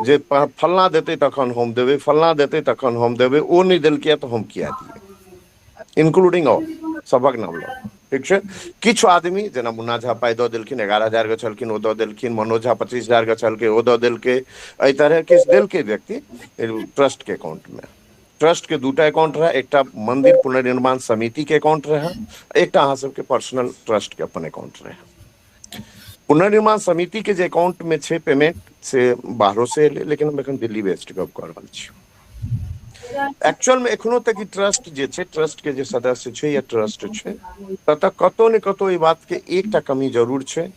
जे फलना देतै तखन हम देबै, फलना देतै तखन हम देबै, ओ नहि देलकै तऽ हम किया दियै, इंक्लूडिंग ऑल, सबक नाम लऽ। ठीक छै, किछु आदमी जेना मुन्ना झा पाइ दऽ देलखिन, 11,000 के छलखिन ओ दऽ देलखिन, मनोज झा 25,000 के छलखिन ओ दऽ देलकै, एहि तरह किछु देलकै व्यक्ति ट्रस्ट के अकाउंट में। ट्रस्ट के दूटा अकाउंट रहे, एकटा मंदिर पुनर्निर्माण समिति के अकाउंट रहे, एकटा अहाँ सबके पर्सनल ट्रस्ट के अपन अकाउंट रहे। पुनर्निर्माण समिति के जे अकाउंट में छै पेमेंट से बाहरों से एलै, लेकिन हम एखन दिल्ली बेस्ड गप कऽ रहल छी। एक्चुअल में एखनो तक ई ट्रस्ट जे छै, ट्रस्ट के जे सदस्य छै या ट्रस्ट छै, ततऽ कतौ ने कतौ ई बात के एकटा कमी जरूर छै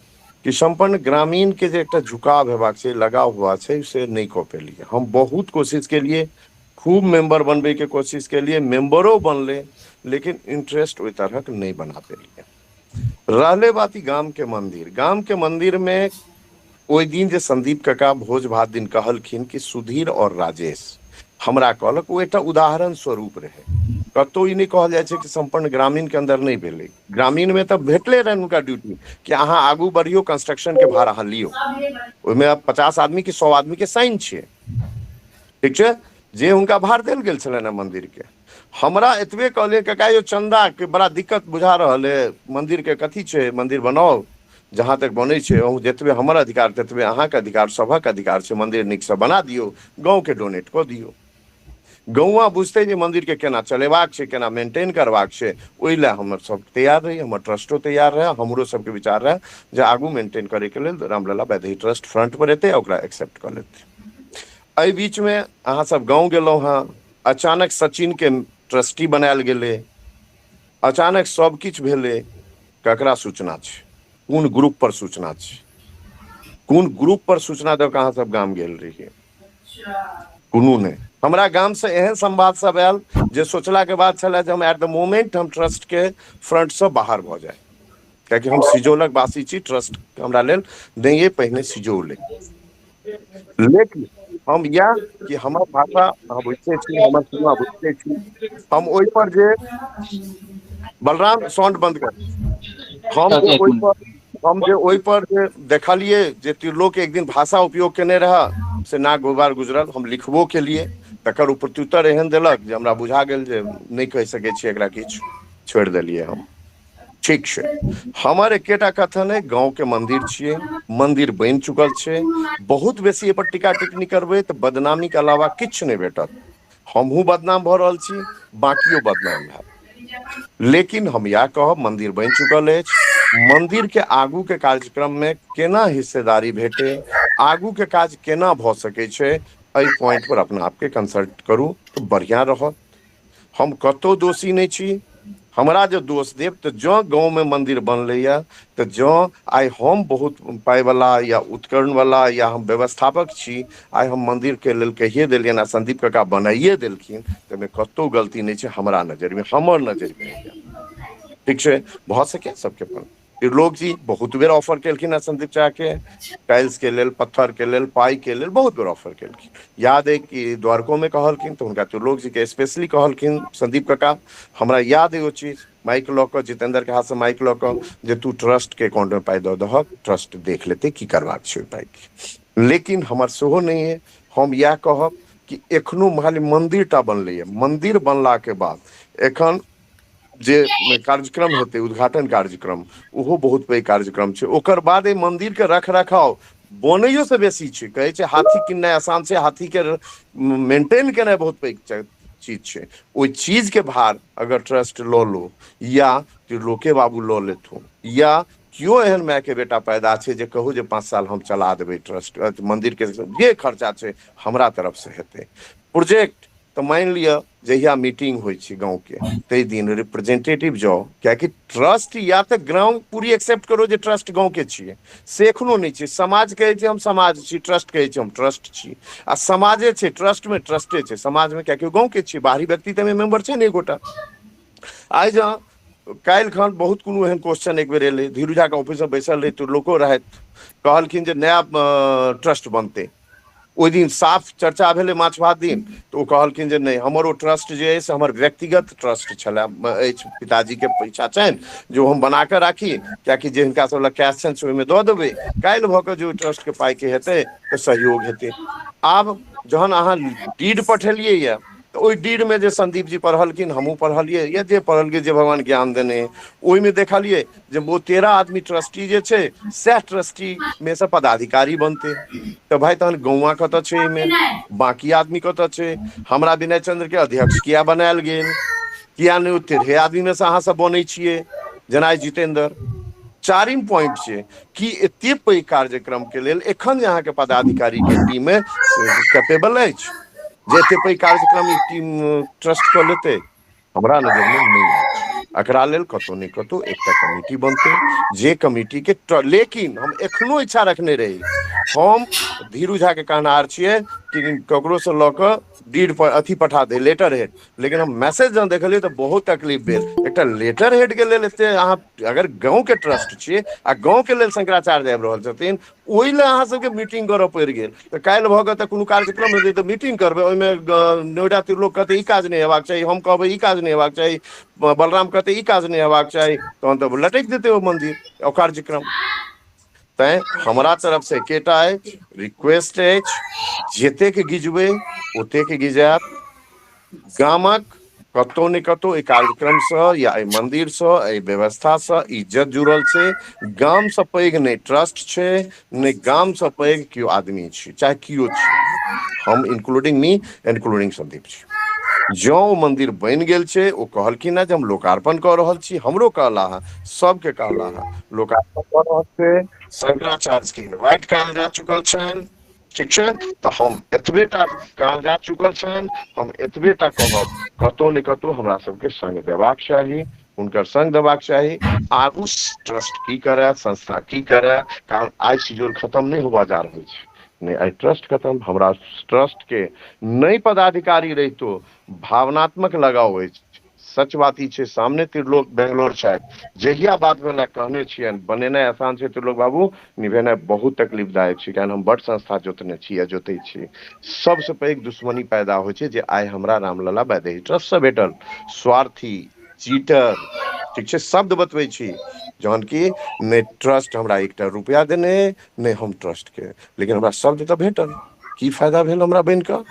कि सम्पन्न ग्रामीण के जे एकटा झुकाव हेबाक छै, लगाव होबाक छै, से नहि कऽ पेलियै। हम बहुत कोशिश केलिए, खूब मेंबर बनबै के कोशिश केलिए, मेंबरो बनले, लेकिन इंटरेस्ट ओहि तरहक नहि बना पेलियै। रहले बात ई गाम के मंदिर, गाम के मंदिर में ओहि दिन जे संदीप काका भोज भात दिन कहलखिन कि सुधीर और राजेश हमरा कहलक, ओ एकटा उदाहरण स्वरूप रहे। कतौ ई नहि कहल जाइ छै कि सम्पन्न ग्रामीण के अंदर नहि भेलै, ग्रामीण में तऽ भेटले रहनि हुनका ड्यूटी कि अहाँ आगू बढ़ियौ, कंस्ट्रक्शन के भार अहाँ लियौ, ओहिमे 50 आदमी के 100 आदमी के साइन छै। ठीक छै, जे हुनका भार देल गेल छलनि मंदिर के। हमरा एतबे कहलियै काका यौ चंदा के बड़ा दिक्कत बुझा रहल है, मंदिर के कथी छै, मंदिर बनाउ, जहाँ तक बनै छै अहूँ, जतबे हमर अधिकार ततबे अहाँके अधिकार, सभक अधिकार छै, मंदिर नीकसँ बना दियौ, गाँवके डोनेट कऽ दियौ। गौआँ बुझतै जे मंदिरके केना चलेबाक छै, केना मेंटेन करबाक छै, ओहि लए हमर सब तैयार रही, हमर ट्रस्टो तैयार रहै, हमरो सबके विचार रहै जे आगू मेंटेन करैके लेल रामलला वैदेही ट्रस्ट फ्रंट पर एतै, ओकरा एक्सेप्ट कऽ लेतै। एहि बीचमे अहाँ सब गाँव गेलहुँ हँ, अचानक सचिन के ट्रस्टी बनायल गेलै, अचानक सब किछु भेलै, ककरा सूचना छै, कोन ग्रुप पर सूचना छै, कोन ग्रुप पर सूचना दऽ कऽ अहाँ सब गाम गेल रहियै? कोनो नहि। हमरा गाम से एहन संवाद सब आयल जे सोचला के बाद छलै जे हम एट the moment हम ट्रस्ट के फ्रंट से बाहर भऽ जाय, कियाकि हम सिजौलक वासी छी, ट्रस्ट हमरा लेल नहि पहिने सिजौल। लेकिन हम इएह कि हमर भाषा अहाँ बुझिते छी, हमर सीमा बुझिते छी, हम ओहि पर जे बलराम साउंड बंद कर, हम जे ओहि पर, हम जे ओहि पर जे देखलियै जे त्रिलोक एक दिन भाषा उपयोग केने रहए से नाक गोबार गुजरल, हम लिखबो केलियै, तकर ओ प्रत्युत्तर एहन देलक जे हमरा बुझा गेल जे नहि कहि सकै छी एकरा किछु, छोड़ि देलियै हम। ठीक छै, हमर एकेटा कथन है, गाँव के मंदिर छियै, मंदिर बनि चुकल छै, बहुत बेसी एहि पर टीका टिप्पणी करबै तऽ बदनामी के अलावा किछु नहि भेटत। हमहूँ बदनाम भऽ रहल छी, बाकियो बदनाम हैत, लेकिन हम इएह कहब मंदिर बनि चुकल अछि, मंदिर के आगू के कार्यक्रम में केना हिस्सेदारी भेटे, आगू के काज केना भऽ सकै छै, एहि पॉइंट पर अपना आपके कंसल्ट करू तऽ बढ़िया रहत। हम कतौ दोषी नहि छी, हमरा जे दोष देब तऽ जँ गाँवमे मंदिर बनलैया तऽ जँ आइ हम बहुत पाइवला या उत्कर्णवला या हम व्यवस्थापक छी, आइ हम मंदिरके लेल कहिए देलियनि आ संदीप काका बनाइए देलखिन, तऽ ओहिमे कतौ गलती नहि छै हमरा नजरिमे, हमर नजरिमे। ठीक छै, भऽ सकै सबके अपन। त्रिलोक जी बहुत बेर ऑफर केलखिन हँ संदीप झा के, टाइल्स के लेल, पत्थर के लेल, पाई के लेल बहुत बेर ऑफर केलखिन। याद है कि द्वारको में कहलखिन तऽ हुनका त्रिलोक जी के स्पेशली कहलखिन संदीप काका, हमरा याद है ओ चीज, माइक लऽ कऽ, जितेंद्र के हाथ से माइक लऽ कऽ जे तू ट्रस्ट के अकाउंट में पाई दऽ दहक, ट्रस्ट देख लेतै की करबाक छै ओहि पाई के। लेकिन हमर सेहो नहि है, हम इएह कहब कि एखनो खाली मंदिर टा बनलैए, मंदिर बनला के बाद एखन जे कार्यक्रम हेतै, उद्घाटन कार्यक्रम, ओहो बहुत पैघ कार्यक्रम छै। ओकर बाद एहि मंदिर के रख रखाव बनैयो से बेसी छै। कहै छै हाथी किननाइ आसान छै, हाथी के मेंटेन केनाइ बहुत पैघ चीज छै। ओहि चीज के भार अगर ट्रस्ट लऽ लो या त्रिलोके बाबू लऽ लेथुन या केओ एहन माय के बेटा पैदा छै जे कहू जे 5 साल हम चला देबै ट्रस्ट, मंदिर के जे खर्चा छै हमरा तरफ से हेतै। प्रोजेक्ट तऽ मानि लिअ जहिया मीटिंग होइ छै गाँव के ताहि दिन रिप्रेजेंटेटिव जाउ, कियाकि ट्रस्ट या तऽ ग्राम पूरी एक्सेप्ट करो जे ट्रस्ट गाँव के छियै, से एखनो नहि छै। समाज कहै छै हम समाज छी, ट्रस्ट कहै छै हम ट्रस्ट छी, आ समाजे छै ट्रस्ट में, ट्रस्टे छै समाज में, कियाकि गाँव के छियै, बाहरी व्यक्ति तऽ मेंबर छै ने एकोटा। आइ जँ काल्हि खन बहुत कोनो एहन क्वेश्चन एक बेर एलै, धीरू झा के ऑफिस में बैसल रही तऽ लोको रहथि, कहलखिन जे नया ट्रस्ट बनतै। ओहि दिन साफ चर्चा भेलै माछ भात दिन, तऽ ओ कहलखिन जे नहि, हमर ओ ट्रस्ट जे अछि से हमर व्यक्तिगत ट्रस्ट छलै अछि, पिताजी के इच्छा छनि जे ओ हम बना कऽ राखी, कियाकि जे हिनका सब लग कैश छनि से ओहिमे दऽ देबै, काल्हि भऽ कऽ जे ओहि ट्रस्ट के पाइ के हेतै तऽ सहयोग हेतै। आब जहन अहाँ डीड पठेलियै यऽ तऽ ओहि डीड में जे संदीप जी पढ़लखिन, हमहूँ पढ़लियै, या जे पढ़लखिन जे भगवान ज्ञान देने, ओहिमे देखलियै जे ओ 13 आदमी ट्रस्टी जे छै सएह ट्रस्टी में से पदाधिकारी बनतै। तऽ भाई तहन गौवा कतऽ छै एहिमे, बाकी आदमी कतऽ छै? हमरा विनय चंद्र के अध्यक्ष किया बनायल गेल? किया नहि ओ 13 आदमी में से अहाँ सब बनै छियै, जेना जितेंद्र। चारिम पॉइंट छै कि एते पैघ कार्यक्रम के लेल एखन जे अहाँके पदाधिकारी के टीम कैपेबल अछि जे एते पैघ कार्यक्रम ई टीम ट्रस्ट कऽ लेतै? हमरा नजर में नहि अछि। एकरा लेल कतौ ने कतौ एकटा कमिटी बनतै, जे कमिटी के लेकिन हम एखनो इच्छा रखने रही, हम धीरू झा के कहनार छियै कि ककरो से लऽ कऽ डीड पर अथी पठा दे, लेटर हेड, लेकिन हम मैसेज जहन देखलियै तऽ बहुत तकलीफ भेल। एकटा लेटर हेड के लेल एते अहाँ अगर गाँव के ट्रस्ट छियै आ गाँव के लेल शंकराचार्य आबि रहल छथिन, ओहि लए अहाँ सबके मीटिंग करऽ पड़ि गेल। तऽ काल्हि भऽ कऽ तऽ कोनो कार्यक्रम हेतै तऽ मीटिंग करबै, ओहिमे नोएडा त्रिलोक कहतै ई काज नहि हेबाक चाही, हम कहबै ई काज नहि हेबाक चाही, बलराम कहतै ई काज नहि हेबाक चाही, तहन तऽ लटकि जेतै ओ मंदिर ओ कार्यक्रम। तैं हमरा तरफ से एकेटा अछि रिक्वेस्ट अछि, जतेक गिजबै ओतेक गिजायत। गामक कतौ ने कतौ एहि कार्यक्रम से या एहि मंदिर से एहि व्यवस्था से इज्जत जुड़ल छै। गाम से पैघ नहि ट्रस्ट छै, नहि गाम से पैघ केओ आदमी छै, चाहे केओ छै, हम including me including Sandeep ji. जँ ओ मंदिर बनि गेल छै, ओ कहलखिन हँ जे हम लोकार्पण कऽ रहल छी, हमरो कहला हँ, सबके कहला हँ लोकार्पण कऽ रहल छै, शंकराचार्य के इन्वाइट कयल जा चुकल छनि, ठीक छै, तऽ हम एतबे टा कहल जा चुकल छनि, हम एतबे टा कहब, कतौ ने कतौ हमरा सबके संग देबाक चाही, हुनकर संग देबाक चाही। आगू ट्रस्ट की करए, संस्था की करए, कारण आइ सिजोल खत्म नहि हुआ जा रहल छै, नहि आइ ट्रस्ट खत्म। हमरा ट्रस्ट के नहि पदाधिकारी रहितो भावनात्मक लगाव अछि। सच बात ई छै, सामने त्रिलोक बेंगलोर छथि, जहिया बात भेल कहने छियनि बनेनाइ आसान छै त्रिलोक बाबू, निभेनाइ बहुत तकलीफदायक छै, कारण हम बड संस्था जोतने छी या जोतै छी। सबसँ पैघ दुश्मनी पैदा होइ छै जे आइ हमरा रामलला वैदेही ट्रस्ट से भेटल, स्वार्थी, चीटर, ठीक छै, शब्द बतबै छी, जहन कि नहि ट्रस्ट हमरा एकटा रुपया देने, नहि हम ट्रस्ट के, लेकिन हमरा शब्द तऽ भेटल। की फायदा भेल हमरा बनि कऽ?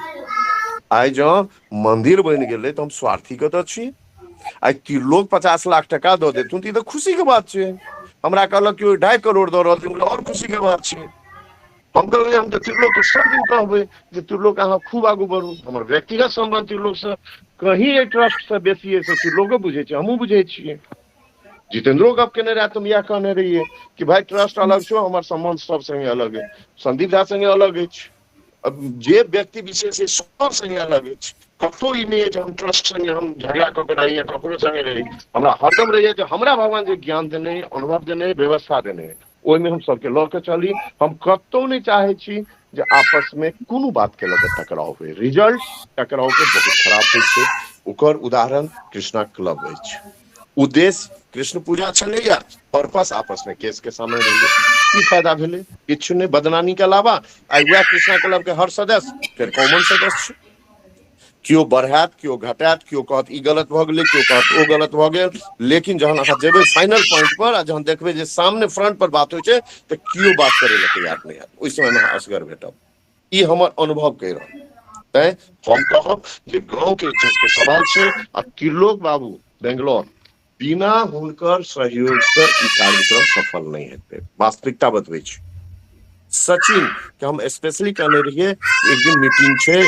आइ जँ मंदिर बनि गेलै तऽ हम स्वार्थी कतऽ छी? आइ त्रिलोक 50 लाख टका दऽ देथुन तऽ ई तऽ खुशी के बात छै। हमरा कहलक कि 2.5 करोड़ दऽ रहल छै, आओर खुशी के बात छै। हम कहलियै हम तऽ त्रिलोक के सब दिन कहबै जे त्रिलोक अहाँ खूब आगू बढ़ू। हमर व्यक्तिगत संबंध त्रिलोक से कहीं एहि ट्रस्ट से बेसी अछि, से त्रिलोको बुझै छै, हमहूँ बुझै छियै। जितेंद्रो गप केने रहए तऽ हम इएह कहने रहियै कि भाई ट्रस्ट अलग छौ, हमर संबंध सब संगे अलग अछि, संदीप झा संगे अलग अछि, जे व्यक्ति विशेष अछि सब संगे अलग अछि। कतहु ई नहि अछि हम ट्रस्ट संगे हम झगड़ा कऽ के रही या ककरो संगे रही। हमरा हरदम रहैए जे हमरा भगवान जे ज्ञान देने, अनुभव देने, व्यवस्था देने, ओहिमे हम सबके लऽ के चली। हम कतहु नहि चाहै छी जे आपस में कोनो बात के लऽ के टकराव होइ। रिजल्ट टकराव के बहुत खराब होइ छै, ओकर उदाहरण कृष्णा क्लब अछि। उद्देश्य कृष्ण पूजा छलैया, पर्पस आपस में केस के सामने भेलै। की फायदा भेलै? किछु नहि, बदनामी के अलावा। आइ वएह कृष्णा क्लब के हर सदस्य फेर कॉमन सदस्य छै, केओ बढ़ायत, केओ घटायत, केओ कहत ई गलत भऽ गेलै, केओ कहत ओ गलत भऽ गेल, लेकिन जहन अहाँ जेबै फाइनल पॉइंट पर आ जहन देखबै जे सामने फ्रंट पर बात होइ छै तऽ केओ बात करै लए तैयार नहि हैत, ओहि समय मे अहाँ असगर भेटब। ई हमर अनुभव कहि रहल। तैं हम कहब जे गाँव के इज्जत के सवाल छै आ त्रिलोक बाबू बेंगलोर बिना हुनकर सहयोग से ई कार्यक्रम सफल नहि हेतै, वास्तविकता बतबै छी। सचिन के हम स्पेशली कहने रहियै एक दिन मीटिंग छै,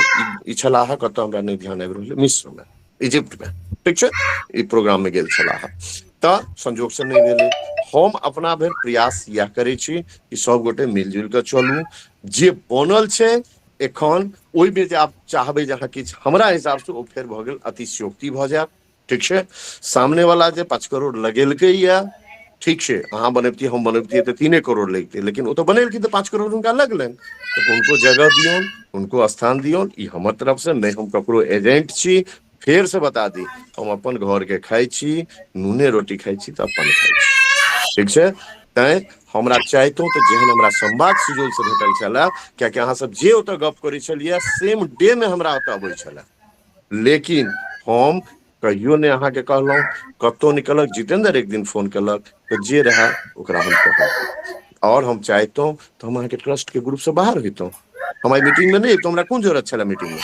ई छलाह कतऽ हमरा नहि ध्यान आबि रहल, मिस्र में, इजिप्ट में, ठीक छै, ई प्रोग्राम में गेल छलाह, तऽ संजोग से नहि भेलै। हम अपना भरि प्रयास इएह करै छी कि सब गोटे मिलजुल कऽ चलू, जे बनल छै एखन ओहिमे जे आप चाहबै जे अहाँ किछु हमरा हिसाबसँ, ओ फेर भऽ गेल अतिशयोक्ति भऽ जायत। ठीक छै, सामने वाला जे 5 करोड़ लगेलकै या, ठीक छै, अहाँ बनबितियै हम बनबितियै तऽ 3 करोड़ लगितै, लेकिन ओ तऽ बनेलखिन तऽ 5 करोड़ हुनका लगलनि, तऽ हुनको जगह दियौन, हुनको स्थान दियौन। ई हमर तरफसँ नहि, हम ककरो एजेंट छी। फेर से बता दी, हम अपन घर के खाइ छी, नूने रोटी खाइ छी तऽ अपन खाइ छी। ठीक छै, तैं हमरा चाहितो तऽ जेहन हमरा संवाद सिजौल से भेटल छलए, कियाकि अहाँ सब जे ओतऽ गप करै छलियै सेम डे मे हमरा ओतऽ अबै छलए, लेकिन हम कहियो नहि अहाँके कहलहुँ, कतहु निकलक। जितेंद्र एक दिन फोन केलक तऽ जे रहए ओकरा हम कहलहुँ, और हम चाहितहुँ तऽ हम अहाँके ट्रस्ट के ग्रुप से बाहर होइतहुँ, हम आइ मीटिंग में नहि अबितहुँ, हमरा कोन जरूरत छलै मीटिंग में,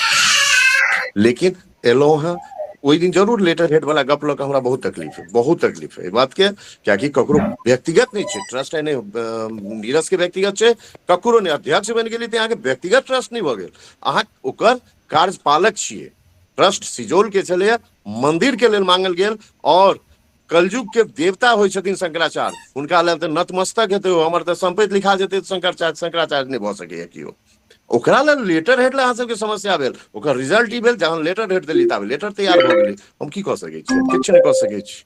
लेकिन एलहुँ हँ। ओहि दिन जरूर लेटर हेड वाला गप लऽ कऽ हमरा बहुत तकलीफ है, बहुत तकलीफ है एहि बात के, कियाकि ककरो व्यक्तिगत नहि छै ट्रस्ट, नहि नीरज के व्यक्तिगत छै, ककरो नहि। अध्यक्ष बनि गेली तऽ अहाँके व्यक्तिगत ट्रस्ट नहि भऽ गेल, अहाँ ओकर कार्यपालक छियै। ट्रस्ट सिजौल के छलैया, मंदिर के लेल मांगल गेल, और कलयुग के देवता होइ छथिन शंकराचार्य, हुनका लेल तऽ नतमस्तक हेतै, हमर तऽ संपत्ति लिखा जेतै, शंकराचार्य नहि भऽ सकैया केओ। ओकरा लेल लेटर हेड लए अहाँ सबके समस्या भेल, ओकर रिजल्ट ई भेल जहन लेटर हेड देली ताबे लेटर तैयार भऽ गेलै। हम की कऽ सकै छी? किछु नहि कऽ सकै छी।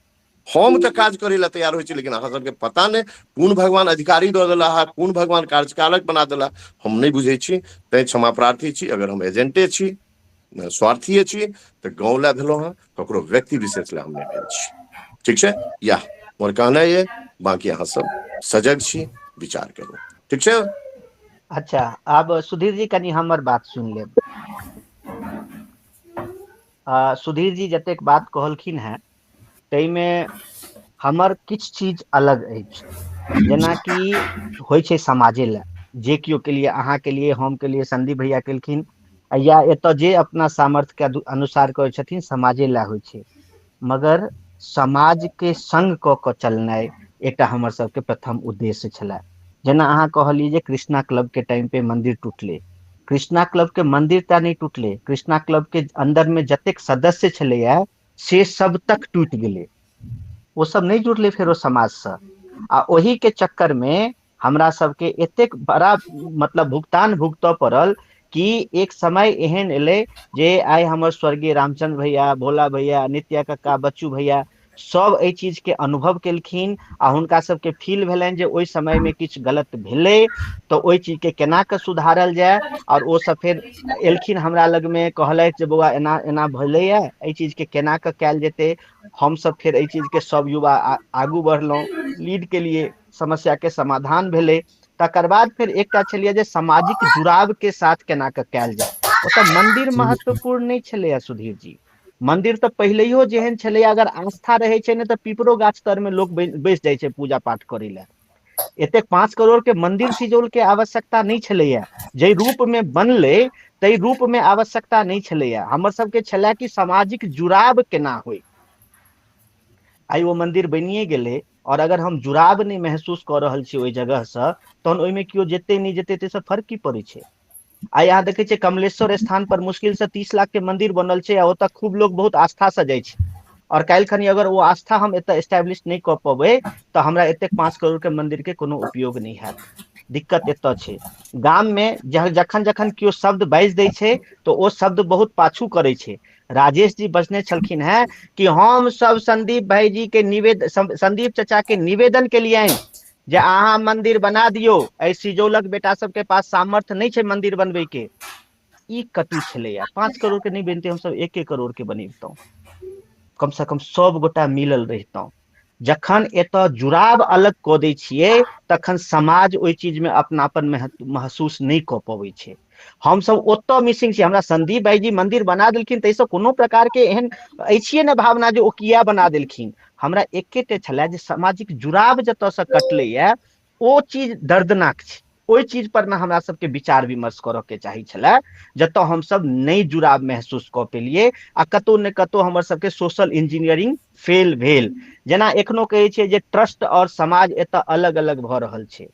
हम तऽ काज करै लए तैयार होइ छी, लेकिन अहाँ सबके पता नहि कोन भगवान अधिकारी दऽ देला हा, कोन भगवान कार्यकालक बना देला, हम नहि बुझै छी। तैं क्षमा प्रार्थी छी, अगर हम एजेंटे छी, स्वार्थीय छी, तऽ गाँव लए भेलहुँ हँ, ककरो व्यक्ति विशेष लए हम नहि भेल छी। ठीक छै, इएह मोर कहनाइ ये, बाकी अहाँ सब सजग छी, विचार करू। ठीक छै। अच्छा, आब सुधीर जी कनि हमर बात सुनि लेब। सुधीर जी जतेक बात कहलखिन हेँ ताहिमे हमर किछु चीज अलग अछि। जेनाकि होइ छै समाजे लए, जे केओ के लिए, अहाँ के लिए, हम के लिए, संदीप भैया केलखिन, या एतऽ जे अपना सामर्थ्य के अनुसार करै छथिन, समाजे लए होइ छै। मगर समाज के संग कऽ कऽ चलनाइ एकटा हमर सबके प्रथम उद्देश्य छलै। जेना अहाँ कहलियै जे कृष्णा क्लब के टाइम पे मंदिर टूटलै, कृष्णा क्लब के मंदिर टा नहि टूटलै, कृष्णा क्लब के अंदर में जतेक सदस्य छलैया से सब तक टूटि गेलै, ओ सब नहि जुड़लै फेरो समाजसँ। आ ओहि के चक्कर में हमरा सबके एतेक बड़ा मतलब भुगतान भुगतऽ पड़ल कि एक समय एहन एलै जे आइ हमर स्वर्गीय रामचंद्र भैया, भोला भैया, नित्या कक्का, बच्चू भैया सब एहि चीज के अनुभव केलखिन आ हुनका सबके फील भेलनि जे ओहि समय में किछु गलत भेलै तऽ ओहि चीज के केना कऽ सुधारल जाय। और ओ सब फेर एलखिन हमरा लग में, कहलथि जे बौआ एना एना भेलैया, एहि चीज के केना कऽ कयल जेतै। हमसब फेर एहि चीज के सब युवा आगू बढ़लहुँ, लीड के लिए समस्या के समाधान भेलै। तकर बाद फेर एकटा छलियै जे सामाजिक जुड़ाव के साथ केना कऽ कयल जाय। ओतऽ मंदिर महत्वपूर्ण नहि छलैया सुधीर जी, मंदिर तऽ पहिलैयो जेहन छलैया, अगर आस्था रहै छै ने तऽ पीपरो गाछ तर में लोक बैस जाइ छै पूजा पाठ करै लए। एतेक 5 करोड़ के मंदिर सिजौल के आवश्यकता नहि छलैया, जाहि रूप में बनलै ताहि रूप में आवश्यकता नहि छलैया। हमर सबके छलए कि सामाजिक जुड़ाव केना होइ। आइ ओ मंदिर बनिए गेलै, और अगर हम जुड़ाव नहि महसूस कऽ रहल छी ओहि जगहसँ, तहन ओहिमे केओ जेतै नहि जेतै ताहिसँ फर्क की पड़ै छै। आइ अहाँ देखै छियै कमलेश्वर स्थान पर मुश्किल से 30 लाख के मंदिर बनल छै आ ओतऽ खूब लोग बहुत आस्था से जाइ छै। और काल्हि खनी अगर ओ आस्था हम एतऽ एस्टेब्लिश नहि कऽ पबै तऽ हमरा एतेक 5 करोड़ के मंदिर के कोनो उपयोग नहि हैत। दिक्कत एतऽ छै। गाम में जखन जखन केओ शब्द बाजि दै छै तऽ ओ शब्द बहुत पाछू करै छै। राजेश जी बजने छलखिन हेँ कि हम सब संदीप भाईजी के संदीप चचा के निवेदन केलियनि जे अहाँ मंदिर बना दियौ, एहि सिजौलक बेटा सबके पास सामर्थ्य नहि छै मंदिर बनबै के। ई कटु छलैया। 5 करोड़ के नहि बनते, हमसब 1 करोड़ के बनेबतहुँ, कम से कम सब गोटा मिलल रहितहुँ। जखन एतऽ जुड़ाव अलग कऽ दै छियै तखन समाज ओहि चीज में अपनापन महसूस नहि कऽ पबै छै। हमसब ओतऽ मिसिंग छी। हमरा संदीप भाईजी मंदिर बना देलखिन ताहिसँ कोनो प्रकार के एहन अछिए ने भावना जे ओ किया बना देलखिन। हमरा एकेटे छलए जे सामाजिक जुड़ाव जतऽसँ कटलैया ओ चीज दर्दनाक छै। ओहि चीज पर ने हमरा सबके विचार विमर्श करऽ के चाही छलए, जतऽ हमसब नहि जुड़ाव महसूस कऽ पेलियै आ कतौ ने कतौ हमर सबके सोशल इंजीनियरिंग फेल भेल। जेना एखनो कहै छियै जे ट्रस्ट और समाज एतऽ अलग अलग भऽ रहल छै।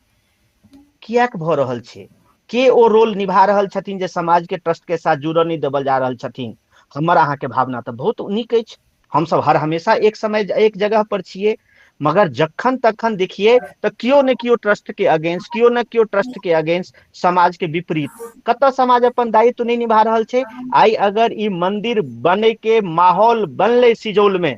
किएक भऽ रहल छै? के ओ रोल निभा रहल छथिन जे समाज के ट्रस्ट के साथ जुड़ऽ नहि देबल जा रहल छथिन? हमर अहाँके भावना तऽ बहुत नीक अछि, हमसब हर हमेशा एक समय एक जगह पर छियै, मगर जखन तखन देखिए तऽ केओ ने केओ ट्रस्ट के अगेंस्ट, केओ ने केओ ट्रस्ट के अगेंस्ट, समाज के विपरीत। कतऽ समाज अपन दायित्व नहि निभा रहल छै? आइ अगर ई मंदिर बने के माहौल बनलै सिजौल में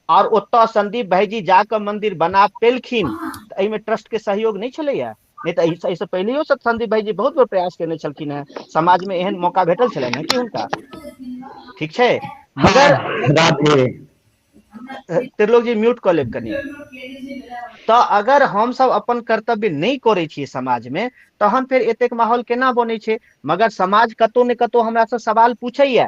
और ओतऽ संदीप भाईजी जाकऽ मंदिर बना पेलखिन, तऽ एहिमे ट्रस्ट के सहयोग नहि छलैया? नहि तऽ एहिसँ पहिलेयो सब संदीप भाईजी बहुत बेर प्रयास केने छलखिन हेँ। समाज में एहन मौका भेटल छलनि हेँ कि हुनका? ठीक छै, मगर राधे त्रिलोक जी म्यूट कऽ लेब कनि। तऽ अगर हमसभ अपन कर्तव्य नहि करै छियै समाज में, तहन फेर एतेक माहौल केना बनै छै? मगर समाज कतौ ने कतौ हमरा से सवाल पूछैया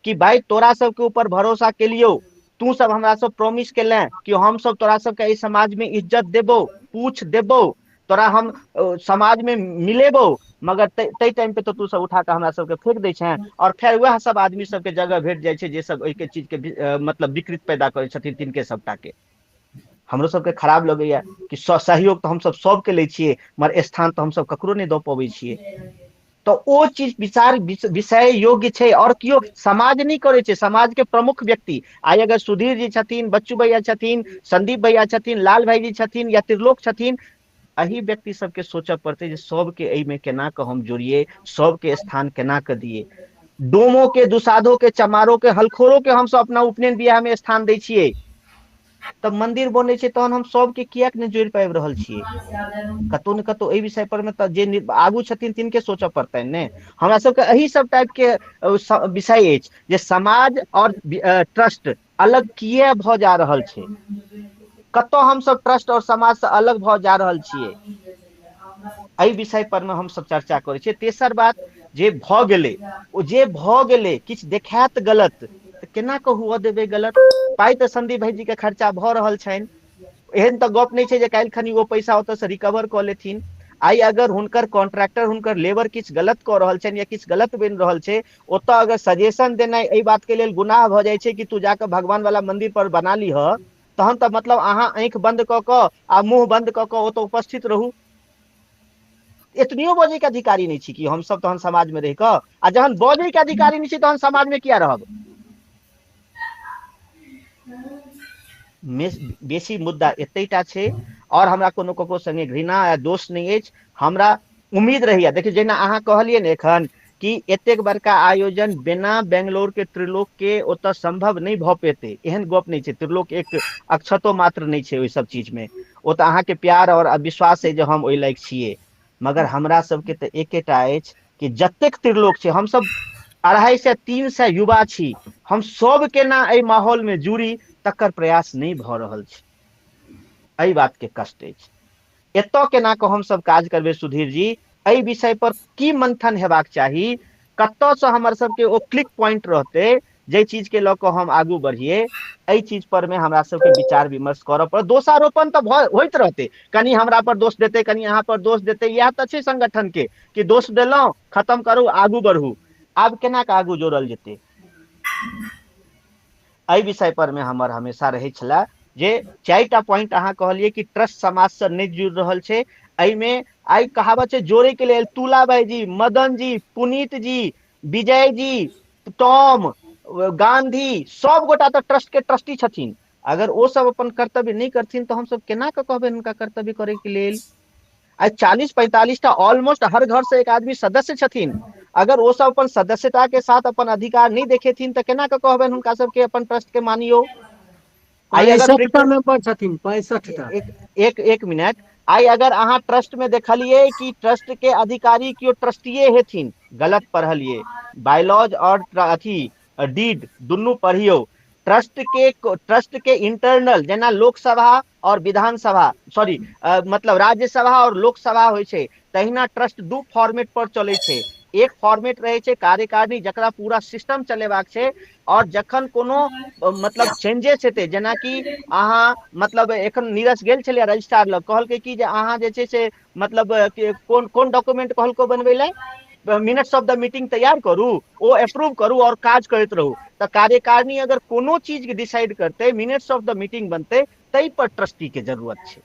कि भाई तोरा सबके ऊपर भरोसा केलियौ, तू सब हमरा सब प्रोमिस केले कि हम सब तोरा सबके एहि समाज में इज्जत देबौ, पूछ देबौ, तोरा हम समाज में मिलेबौ, मगर तै टाइम पे तो तू सब उठा कऽ हमरा सबके फेंक दै छें, और फेर वएह सब आदमी सबके जगह भेट जाइ छै जे सब ओहिके चीज के मतलब विकृत पैदा करै छथिन तिनके सबटा के। हमरो सबके खराब लगैया कि सहयोग तऽ हमसब सबके लै छियै, मगर स्थान तऽ हमसब ककरो नहि दऽ पबै छियै। तऽ ओ चीज विचार विषय योग्य छै। और केओ समाज नहि करै छै, समाज के प्रमुख व्यक्ति आइ अगर सुधीर जी छथिन, बच्चू भैया छथिन, संदीप भैया छथिन, लाल भाईजी छथिन या त्रिलोक छथिन, एहि व्यक्ति सबके सोचऽ पड़तै जे सबके एहिमे केना कऽ हम जोड़िए, सबके स्थान केना कऽ दिए। डोमो के, दुसाधो के, चमारो के, हलखोरो के हमसब अपना उपनयन बियाह में स्थान दै छियै। तब मंदिर बनै छै तहन हम सबके किएक नहि जोड़ि पाबि रहल छियै? कतौ ने कतौ एहि विषय पर मे तऽ जे आगू छथिन तिनके सोचऽ पड़तनि ने। हमरा सबके एहि सब टाइप के विषय अछि जे समाज और ट्रस्ट अलग किए भऽ जा रहल छै, कतऽ हमसब ट्रस्ट और समाज से अलग भऽ जा रहल छियै, एहि विषय पर मे हमसब चर्चा करै छियै। तेसर बात जे भऽ गेलै, ओ जे भऽ गेलै किछु देखायत गलत तऽ केना कऽ हुअ देबै गलत? पाइ तऽ संदीप भाईजी के खर्चा भऽ रहल छनि, एहन तऽ गप नहि छै जे काल्हि खनी ओ पैसा ओतऽ से रिकवर कऽ लेथिन। आइ अगर हुनकर कॉन्ट्रैक्टर, हुनकर लेबर किछु गलत कऽ रहल छनि या किछु गलत बनि रहल छै, ओतऽ अगर सजेशन देनाइ एहि बात के लेल गुनाह भऽ जाइ छै कि तू जाकऽ भगवान वाला मंदिर पर बना लीह, तहन तऽ मतलब अहाँ आँखि बंद कऽ कऽ आ मुँह बंद कऽ कऽ ओतऽ उपस्थित रहू। एतनियो बजै के अधिकारी नहि छी कि हमसब तहन समाज में रहि कऽ? आ जहन बजै के अधिकारी नहि छी तहन समाज में किया रहब? बेसी मुद्दा एतेटा छै। और हमरा कोनो ककरो संगे घृणा या दोष नहि अछि। हमरा उम्मीद रहैया, देखियौ जेना अहाँ कहलियै ने एखन कि एतेक बड़का आयोजन बिना बेंगलोर के त्रिलोक के ओतऽ संभव नहि भऽ पेतै, एहन गप नहि छै। त्रिलोक एक अक्षतो मात्र नहि छै ओहि सब चीज में, ओ तऽ अहाँके प्यार और विश्वास है जे हम ओहि लायक छियै। मगर हमरा सबके तऽ एकेटा अछि कि जतेक त्रिलोक छै, हमसब 250-300 युवा छी, हम सब केना एहि माहौल में जुड़ी तकर प्रयास नहि भऽ रहल छै। एहि बात के कष्ट अछि। एतऽ केना कऽ हमसब काज करबै सुधीर जी, एहि विषय पर की मंथन हेबाक चाही, कतऽ से हमर सबके ओ क्लिक पॉइंट रहतै जाहि चीज के लऽ कऽ हम आगू बढ़िए, एहि चीज पर में हमरा सबके विचार विमर्श करऽ पड़त। दोषारोपण तऽ होइत रहतै, कनि हमरा पर दोष देतै, कनि अहाँ पर दोष देतै, इएह तऽ छै संगठन के कि दोष देलहुँ, खत्म करू, आगू बढ़ू। आब केना कऽ आगू जोड़ल जेतै, एहि विषय पर में हमर हमेशा रहै छलै जे 4टा पॉइंट अहाँ कहलियै कि ट्रस्ट समाज से नहि जुड़ि रहल छै। एहिमे आइ कहावत छै जोड़े के लेल तुला भाईजी, मदन जी, पुनीत जी, विजय जी, टॉम, गांधी, सब गोटा तऽ ट्रस्ट के ट्रस्टी छथिन। अगर ओ सब अपन कर्तव्य नहि करथिन तऽ हमसब केना कऽ कहबै हुनका कर्तव्य करे के लेल? आइ 40-45 टा ऑलमोस्ट हर घर से एक आदमी सदस्य छथिन। अगर ओ सब अपन सदस्यता के साथ अपन अधिकार नहि देखेथिन तऽ केना कऽ कहबनि हुनका सबके अपन ट्रस्ट के मानियौ? आइ अगर 65 मेंबर छथिन, 65 टा। एक मिनट, आइ अगर अहाँ ट्रस्ट में देखलियै कि ट्रस्ट के अधिकारी केओ ट्रस्टिए हेथिन, गलत पढ़लियै, बायलॉज और अथी डीड दुनू पढ़ियौ। ट्रस्ट के इंटरनल जेना लोकसभा और विधानसभा, सॉरी, मतलब राज्यसभा और लोकसभा होइ छै, तहिना ट्रस्ट दू फॉर्मेट पर चलै छै। एक फॉर्मेट रहै छै कार्यकारिणी, जकरा पूरा सिस्टम चलेबाक छै, और जखन कोनो मतलब चेंजेस हेतै, जेनाकि अहाँ मतलब एखन नीरज गेल छलियै रजिस्ट्रार लग, कहलकै कि जे अहाँ जे छै से मतलब कोन कोन डॉक्यूमेंट कहलको बनबै लए, मिनट्स ऑफ the meeting तैयार करू, ओ अप्रूव करू और काज करैत रहू। तऽ कार्यकारिणी अगर कोनो चीज के डिसाइड करतै, मिनट्स ऑफ the meeting बनतै, ताहि पर ट्रस्टी के जरूरत छै।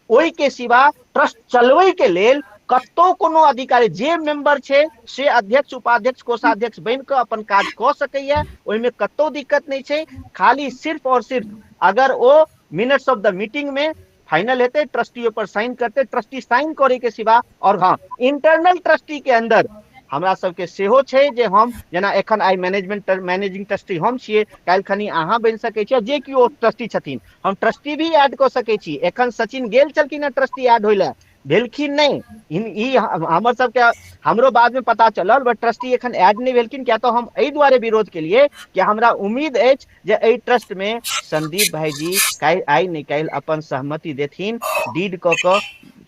ओहि के सिवा ट्रस्ट चलबै के लेल कतौ कोनो अधिकारी जे मेंबर छै से अध्यक्ष, उपाध्यक्ष, कोषाध्यक्ष बनि कऽ अपन काज कऽ सकैया, ओहिमे कतौ दिक्कत नहि छै। खाली सिर्फ और सिर्फ अगर ओ मिनट्स ऑफ the meeting में फाइनल हेतै, ट्रस्टी ओहि पर साइन करतै, ट्रस्टी साइन करे के सिवा। और हाँ, इंटरनल ट्रस्टी के अंदर हमरा सबके सेहो छै जे हम जेना एखन आइ मैनेजमेंट मैनेजिंग ट्रस्टी हम छियै, काल्हि खनी अहाँ बनि सकै छी, जे केओ ट्रस्टी छथिन, हम ट्रस्टी भी ऐड कऽ सकै छी। एखन सचिन गेल छलखिन हँ ट्रस्टी ऐड होइ लए, भेलखिन नहि। ई हमर सबके हमरो बाद में पता चलल, बट ट्रस्टी एखन ऐड नहि भेलखिन, किया तऽ हम एहि दुआरे विरोध केलियै कि हमरा उम्मीद अछि जे एहि ट्रस्ट में संदीप भाईजी काल्हि आइ नहि काल्हि अपन सहमति देथिन, डीड कऽ कऽ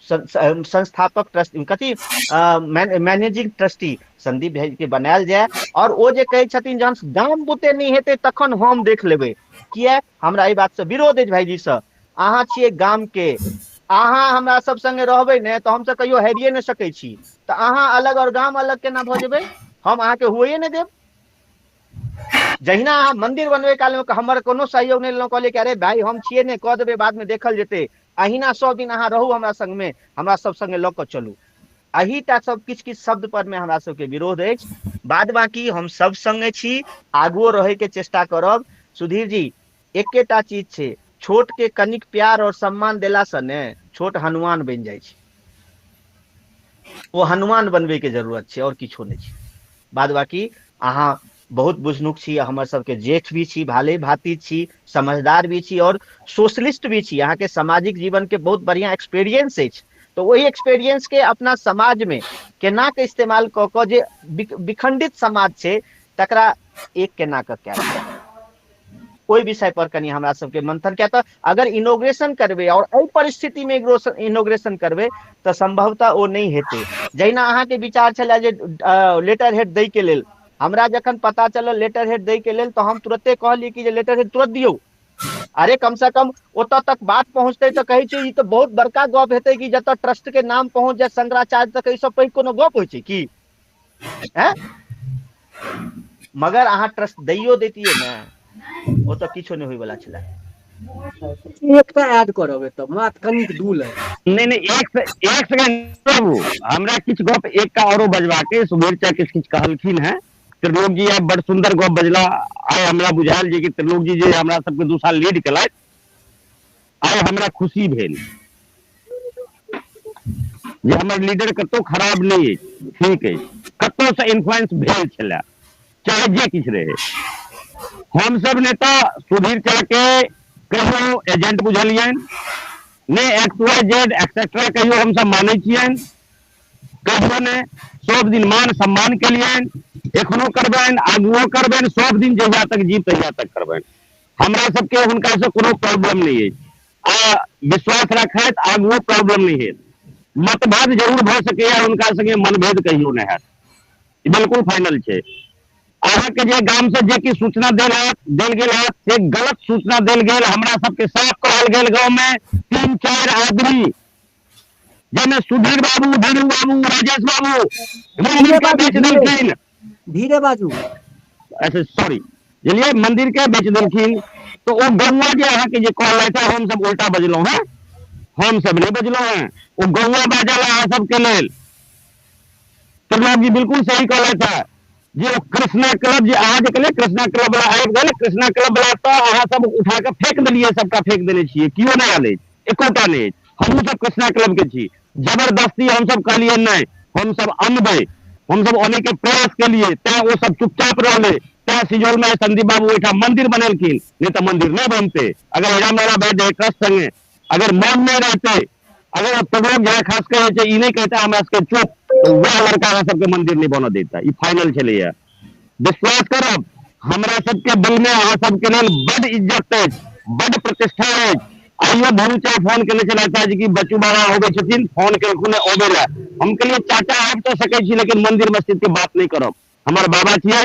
संस्थापक ट्रस्ट कथी मैनेजिंग ट्रस्टी संदीप भाई के बनायल जाय। और ओ जे कहै छथिन जहन गाम बुते नहि हेतै तखन हम देख लेबै, किया हमरा एहि बात से विरोध अछि भाईजी से। अहाँ छियै गाम के, अहाँ हमरा सब संगे रहबै ने तऽ हमसब कहियो हारिए नहि सकै छी, तऽ अहाँ अलग और गाम अलग केना भऽ जेबै? हम अहाँके हुए नहि देब। जहिना अहाँ मंदिर बनबै काल में हमर कोनो सहयोग नहि लेलहुँ, कहलियै कि अरे भाई हम छियै ने, कऽ देबै, बाद में देखल जेतै। अहिना सब दिन अहाँ रहू हमरा संग में, हमरा सब संगे लऽ कऽ चलू। एहिटा सब किछु किछु शब्द पर में हमरा सबके विरोध अछि। बाद बाकी हम सब संगे छी, आगुओ रहै के चेष्टा करब। सुधीर जी, एकेटा चीज छै, छोट के कनिक प्यार और सम्मान देला से ने छोट हनुमान बनि जाइ छै। ओ हनुमान बनबै के जरूरत छै, और किछो नहि छै। बाद बाकी अहाँ बहुत बुझनुक छी, हमर सबके जेठ भी छी, भाले भाती छी, समझदार भी छी और सोशलिस्ट भी छी। अहाँके सामाजिक जीवन के बहुत बढ़िया एक्सपीरियंस अछि, तऽ ओहि एक्सपीरियंस के अपना समाज में केना के इस्तेमाल कऽ कऽ जे विखंडित समाज छै तकरा एक केना कऽ कयल जाय, ओहि विषय पर कनि हमरा सबके मंथन। किया तऽ अगर इनोग्रेशन करबै और एहि परिस्थिति में इनोग्रेशन करबै तऽ संभवतः ओ नहि हेतै। जहिना अहाँके विचार छलै जे लेटर हेड दै के लेल, हमरा जखन पता चलल लेटर हेड दै के लेल तऽ हम तुरते कहलियै कि जे लेटर हेड तुरंत दियौ। अरे कम से कम ओतऽ तक बात पहुँचतै तऽ कहै छै ई तऽ बहुत बड़का गप हेतै कि जतऽ ट्रस्ट के नाम पहुँच जाय शंकराचार्य तक, एहिसँ पैघ कोनो गप होइ छै की? हैं? मगर अहाँ ट्रस्ट दैयो दैतियै ने, ओ तऽ किछो नहि होइवला छलै। एकटा ऐड करब एतऽ मात्र कनिक 2 लाइन। नहि नहि, एक सेकंड बाबू, हमरा किछु गप एकटा औरो बजबाक अइ। सुधीर चा किछु किछु कहलखिन हेँ, त्रिलोक जी आइ बड़ सुन्दर गप बजला। आइ हमरा बुझायल जे कि त्रिलोक जी जे हमरा सबके 2 साल लीड केलथि, आइ हमरा खुशी भेल जे हमर लीडर कतौ खराब नहि अछि, ठीक अछि, कतौ से इन्फ्लुएंस भेल छलै, चाहे जे किछु रहे। हम सब नेता सुधीर चा के कहियो एजेंट बुझलियनि नहि, एक्स वाई जेड एक्सेट्रा कहियो हम सब मानै छियनि, कहियो नहि। सब दिन मान सम्मान केलियनि, एखनो करबनि, आगुओ करबनि, सब दिन जहिया तक जीब तहिया तक करबनि। हमरा सबके हुनका से कोनो प्रॉब्लम नहि अछि, आ विश्वास रखैत आगुओ प्रॉब्लम नहि हेत। मतभेद जरूर भऽ सकैया हुनका संगे, मनभेद कहियो नहि हैत, ई बिल्कुल फाइनल छै। अहाँके जे गाम से जे कि सूचना देल गेल हैत से गलत सूचना देल गेल। हमरा सबके साफ कहल गेल गाँव में 3-4 आदमी, जाहिमे सुधीर बाबू, धीरू बाबू, राजेश बाबू मंदिर के बेच देलखिन। धीरे बाजू। अच्छा सॉरी, बुझलियै, मंदिर के बेच देलखिन। तो ओ गौआ जे अहाँके जे कहलथि हँ, हम सब उल्टा बजलहुँ हेँ, हम सब नहि बजलहुँ हेँ, ओ गौआ बाजल अहाँ सबके लेल। त्रिलोक जी बिल्कुल सही कहलथि हँ जे ओ कृष्णा क्लब जे अहाँ जे कहलियै कृष्णा क्लब वाला आबि गेल, कृष्णा क्लब वाला तऽ अहाँ सब उठा कऽ फेंक देलियै, सबटा फेंक देने छियै, केओ नहि आयल अछि, एकोटा नहि अछि। हमहूँ सब कृष्णा क्लब के छी, जबरदस्ती हम सब कहलियै नहि, हम सब अनबै, हम सब अनै के प्रयास केलियै, तैं ओ सब चुपचाप रहलै, तैं सिजौल में संदीप बाबू ओहिठाम मंदिर बनेलखिन, नहि तऽ मंदिर नहि बनतै। अगर रामलाला भाई जे ट्रस्ट संगे अगर मन नहि रहतै, अगर त्रिलोक झा खास कर जे छै ई नहि कहता हमरा सबके चुप, तऽ वएह लड़का अहाँ सबके मंदिर नहि बनऽ देता, ई फाइनल छलैया। विश्वास करब, हमरा सबके दिल में अहाँ सबके लेल बड इज्जत अछि, बड प्रतिष्ठा अछि। आइयो धनु चा फोन केने छलथि जे कि बच्चू बाबा अबै छथिन, फोन केलखुन अबै लए। हम कहलियै चाचा आबि तऽ सकै छी, लेकिन मंदिर मस्जिद के बात नहि करब, हमर बाबा छियै,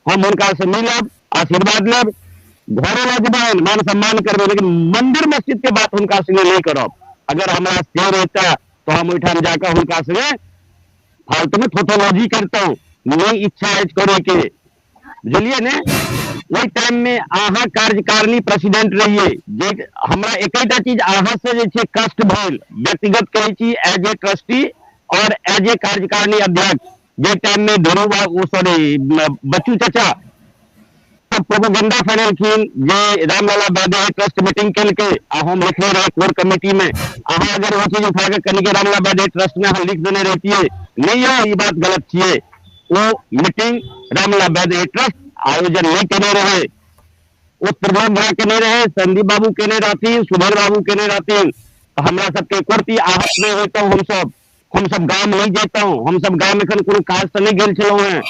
हम हुनका से मिलब, आशीर्वाद लेब, घरे लऽ जेबनि, मान सम्मान करबै, लेकिन मंदिर मस्जिद के बात हुनका संगे नहि करब। अगर हमरा से रहिता तऽ हम ओहिठाम जाकऽ हुनका संगे फालतू में थोथोलॉजी करितहुँ, नहि इच्छा अछि करैके, बुझलियै ने। ओहि टाइम में अहाँ कार्यकारिणी प्रेसिडेंट रहियै, जे हमरा एकेटा चीज अहाँ से जे छै कष्ट भेल, व्यक्तिगत कहै छी एज ए ट्रस्टी और एज ए कार्यकारिणी अध्यक्ष, जे टाइम में धीरू बाबू सॉरी बच्चू चाचा सब प्रोपोगंडा फैलेलखिन जे रामलला वैदेही ट्रस्ट मीटिंग केलकै आ हम लिखने रहे कोर कमिटी में। अहाँ अगर ओ चीज उठा के कनिके रामलला वैदेही ट्रस्ट में अहाँ लिख देने रहितियै, नहि यौ ई बात गलत छियै। ओ मीटिंग रामलला वैदेही ट्रस्ट आयोजन नहि केने रहे, ओ त्रिलोक झा केने रहे, संदीप बाबू केने रहथिन, सुधीर बाबू केने रहथिन। हमरा सबके एको आहत नहि होइतहुँ, हमसब गाम नहि जैतहुँ, हमसब गाम एखन कोनो काजसँ नहि गेल छलहुँ हेँ।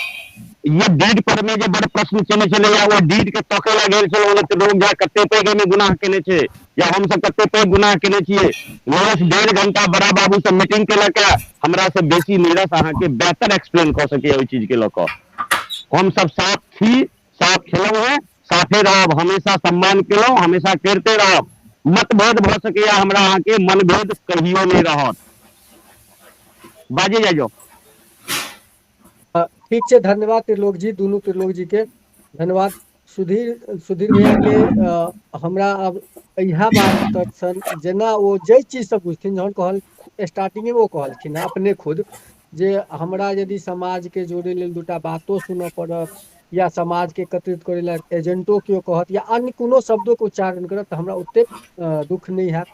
ये डीड पर में जे बड़ प्रश्न चलै छलैया, ओ डीड के तकै ला गेल छलहुँ जे त्रिलोक झा कते पैघ एहिमे गुनाह केने छै या हमसब कते पैघ गुनाह केने छियै। नीरस 1.5 घंटा बड़ा बाबू से मीटिंग केलक, हमरा से बेसी नीरस अहाँके बेहतर एक्सप्लेन कऽ सकैया ओहि चीज के लऽ कऽ। हमसब साथ छी, साथ छलहुँ हेँ, साथे रहब, हमेशा सम्मान केलहुँ, हमेशा करिते रहब। मतभेद भऽ सकैया हमरा अहाँके, मनभेद कहियो नहि रहत। बाजे जाइयो। ठीक छै, धन्यवाद त्रिलोक जी, दुनू त्रिलोक जी के धन्यवाद। सुधीर सुधीर भैया के हमरा अब इएह बात तक सन जेना ओ जाहि चीजसँ बुझथिन, जहन कहल स्टार्टिंगे मे ओ कहलखिन अपने खुद जे हमरा यदि समाजके जोड़ै लेल दूटा बातो सुनऽ पड़त या समाजके एकत्रित करै लए एजेंटो केओ कहत या अन्य कोनो शब्दोके उच्चारण करत तऽ हमरा ओतेक दुःख नहि हैत।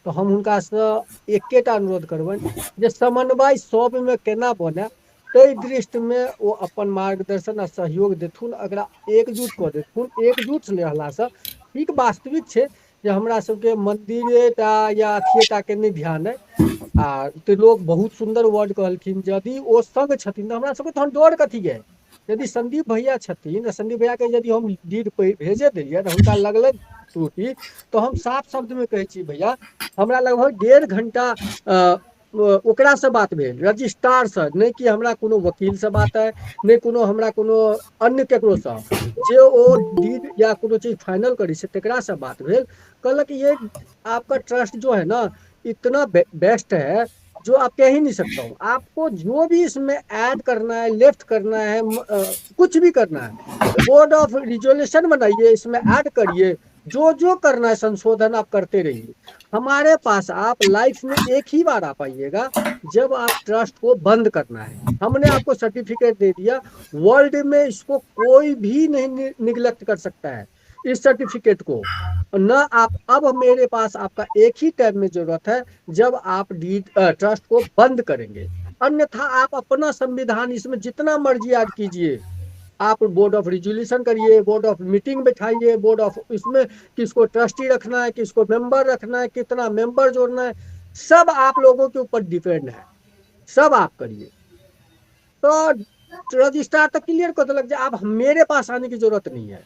तऽ हम हुनकासँ एकेटा अनुरोध करबनि जे समन्वय सबमे केना बनय ताहि दृष्टिमे ओ अपन मार्गदर्शन आ सहयोग देथुन, एकरा एकजुट कऽ देथुन। एकजुट रहलासँ ठीक वास्तविक छै जे हमरा सबके मंदिरे टा या अथिये टा के नहि ध्यान अइ। आ त्रिलोक बहुत सुन्दर वर्ड कहलखिन, यदि ओ संग छथिन तऽ हमरा सबके तहन डर कथी के? यदि संदीप भैया छथिन तऽ संदीप भैया के यदि हम डीड भेजे देलियै तऽ हुनका लगलनि त्रुटि, तऽ हम साफ शब्द मे कहै छी भैया, हमरा लगभग 1.5 घंटा ओकरासँ बात भेल, रजिस्ट्रारसँ, नहि कि हमरा कोनो वकीलसँ बात अइ, नहि कोनो हमरा कोनो अन्य ककरोसँ, जे ओ डीड या कोनो चीज फाइनल करै छै तकरासँ बात भेल। कहलक ये आपका ट्रस्ट जो है ना इतना बेस्ट है जो आप कह ही नहीं सकता हूँ। आपको जो भी इसमें ऐड करना है, लेफ्ट करना है, कुछ भी करना है, बोर्ड ऑफ रिजोल्यूशन बनाइए, इसमें ऐड करिए, जो जो करना है संशोधन आप करते रहिए। हमारे पास आप लाइफ में एक ही बार आ पाइएगा जब आप ट्रस्ट को बंद करना है। हमने आपको सर्टिफिकेट दे दिया, वर्ल्ड में इसको कोई भी नहीं निगलेक्ट कर सकता है इस सर्टिफिकेट को न आप। अब मेरे पास आपका एक ही टाइम में जरूरत है जब आप डीड ट्रस्ट को बंद करेंगे, अन्यथा आप अपना संविधान इसमें जितना मर्जी ऐड कीजिए। आप बोर्ड ऑफ रिजोल्यूशन करिए, बोर्ड ऑफ मीटिंग बैठाइए, बोर्ड ऑफ इसमें किसको ट्रस्टी रखना है, किसको मेंबर रखना है, कितना मेंबर जोड़ना है, सब आप लोगों के ऊपर डिपेंड है, सब आप करिए। तो रजिस्ट्रार तक क्लियर कर देलक जे आप मेरे पास आने की जरूरत नहीं है,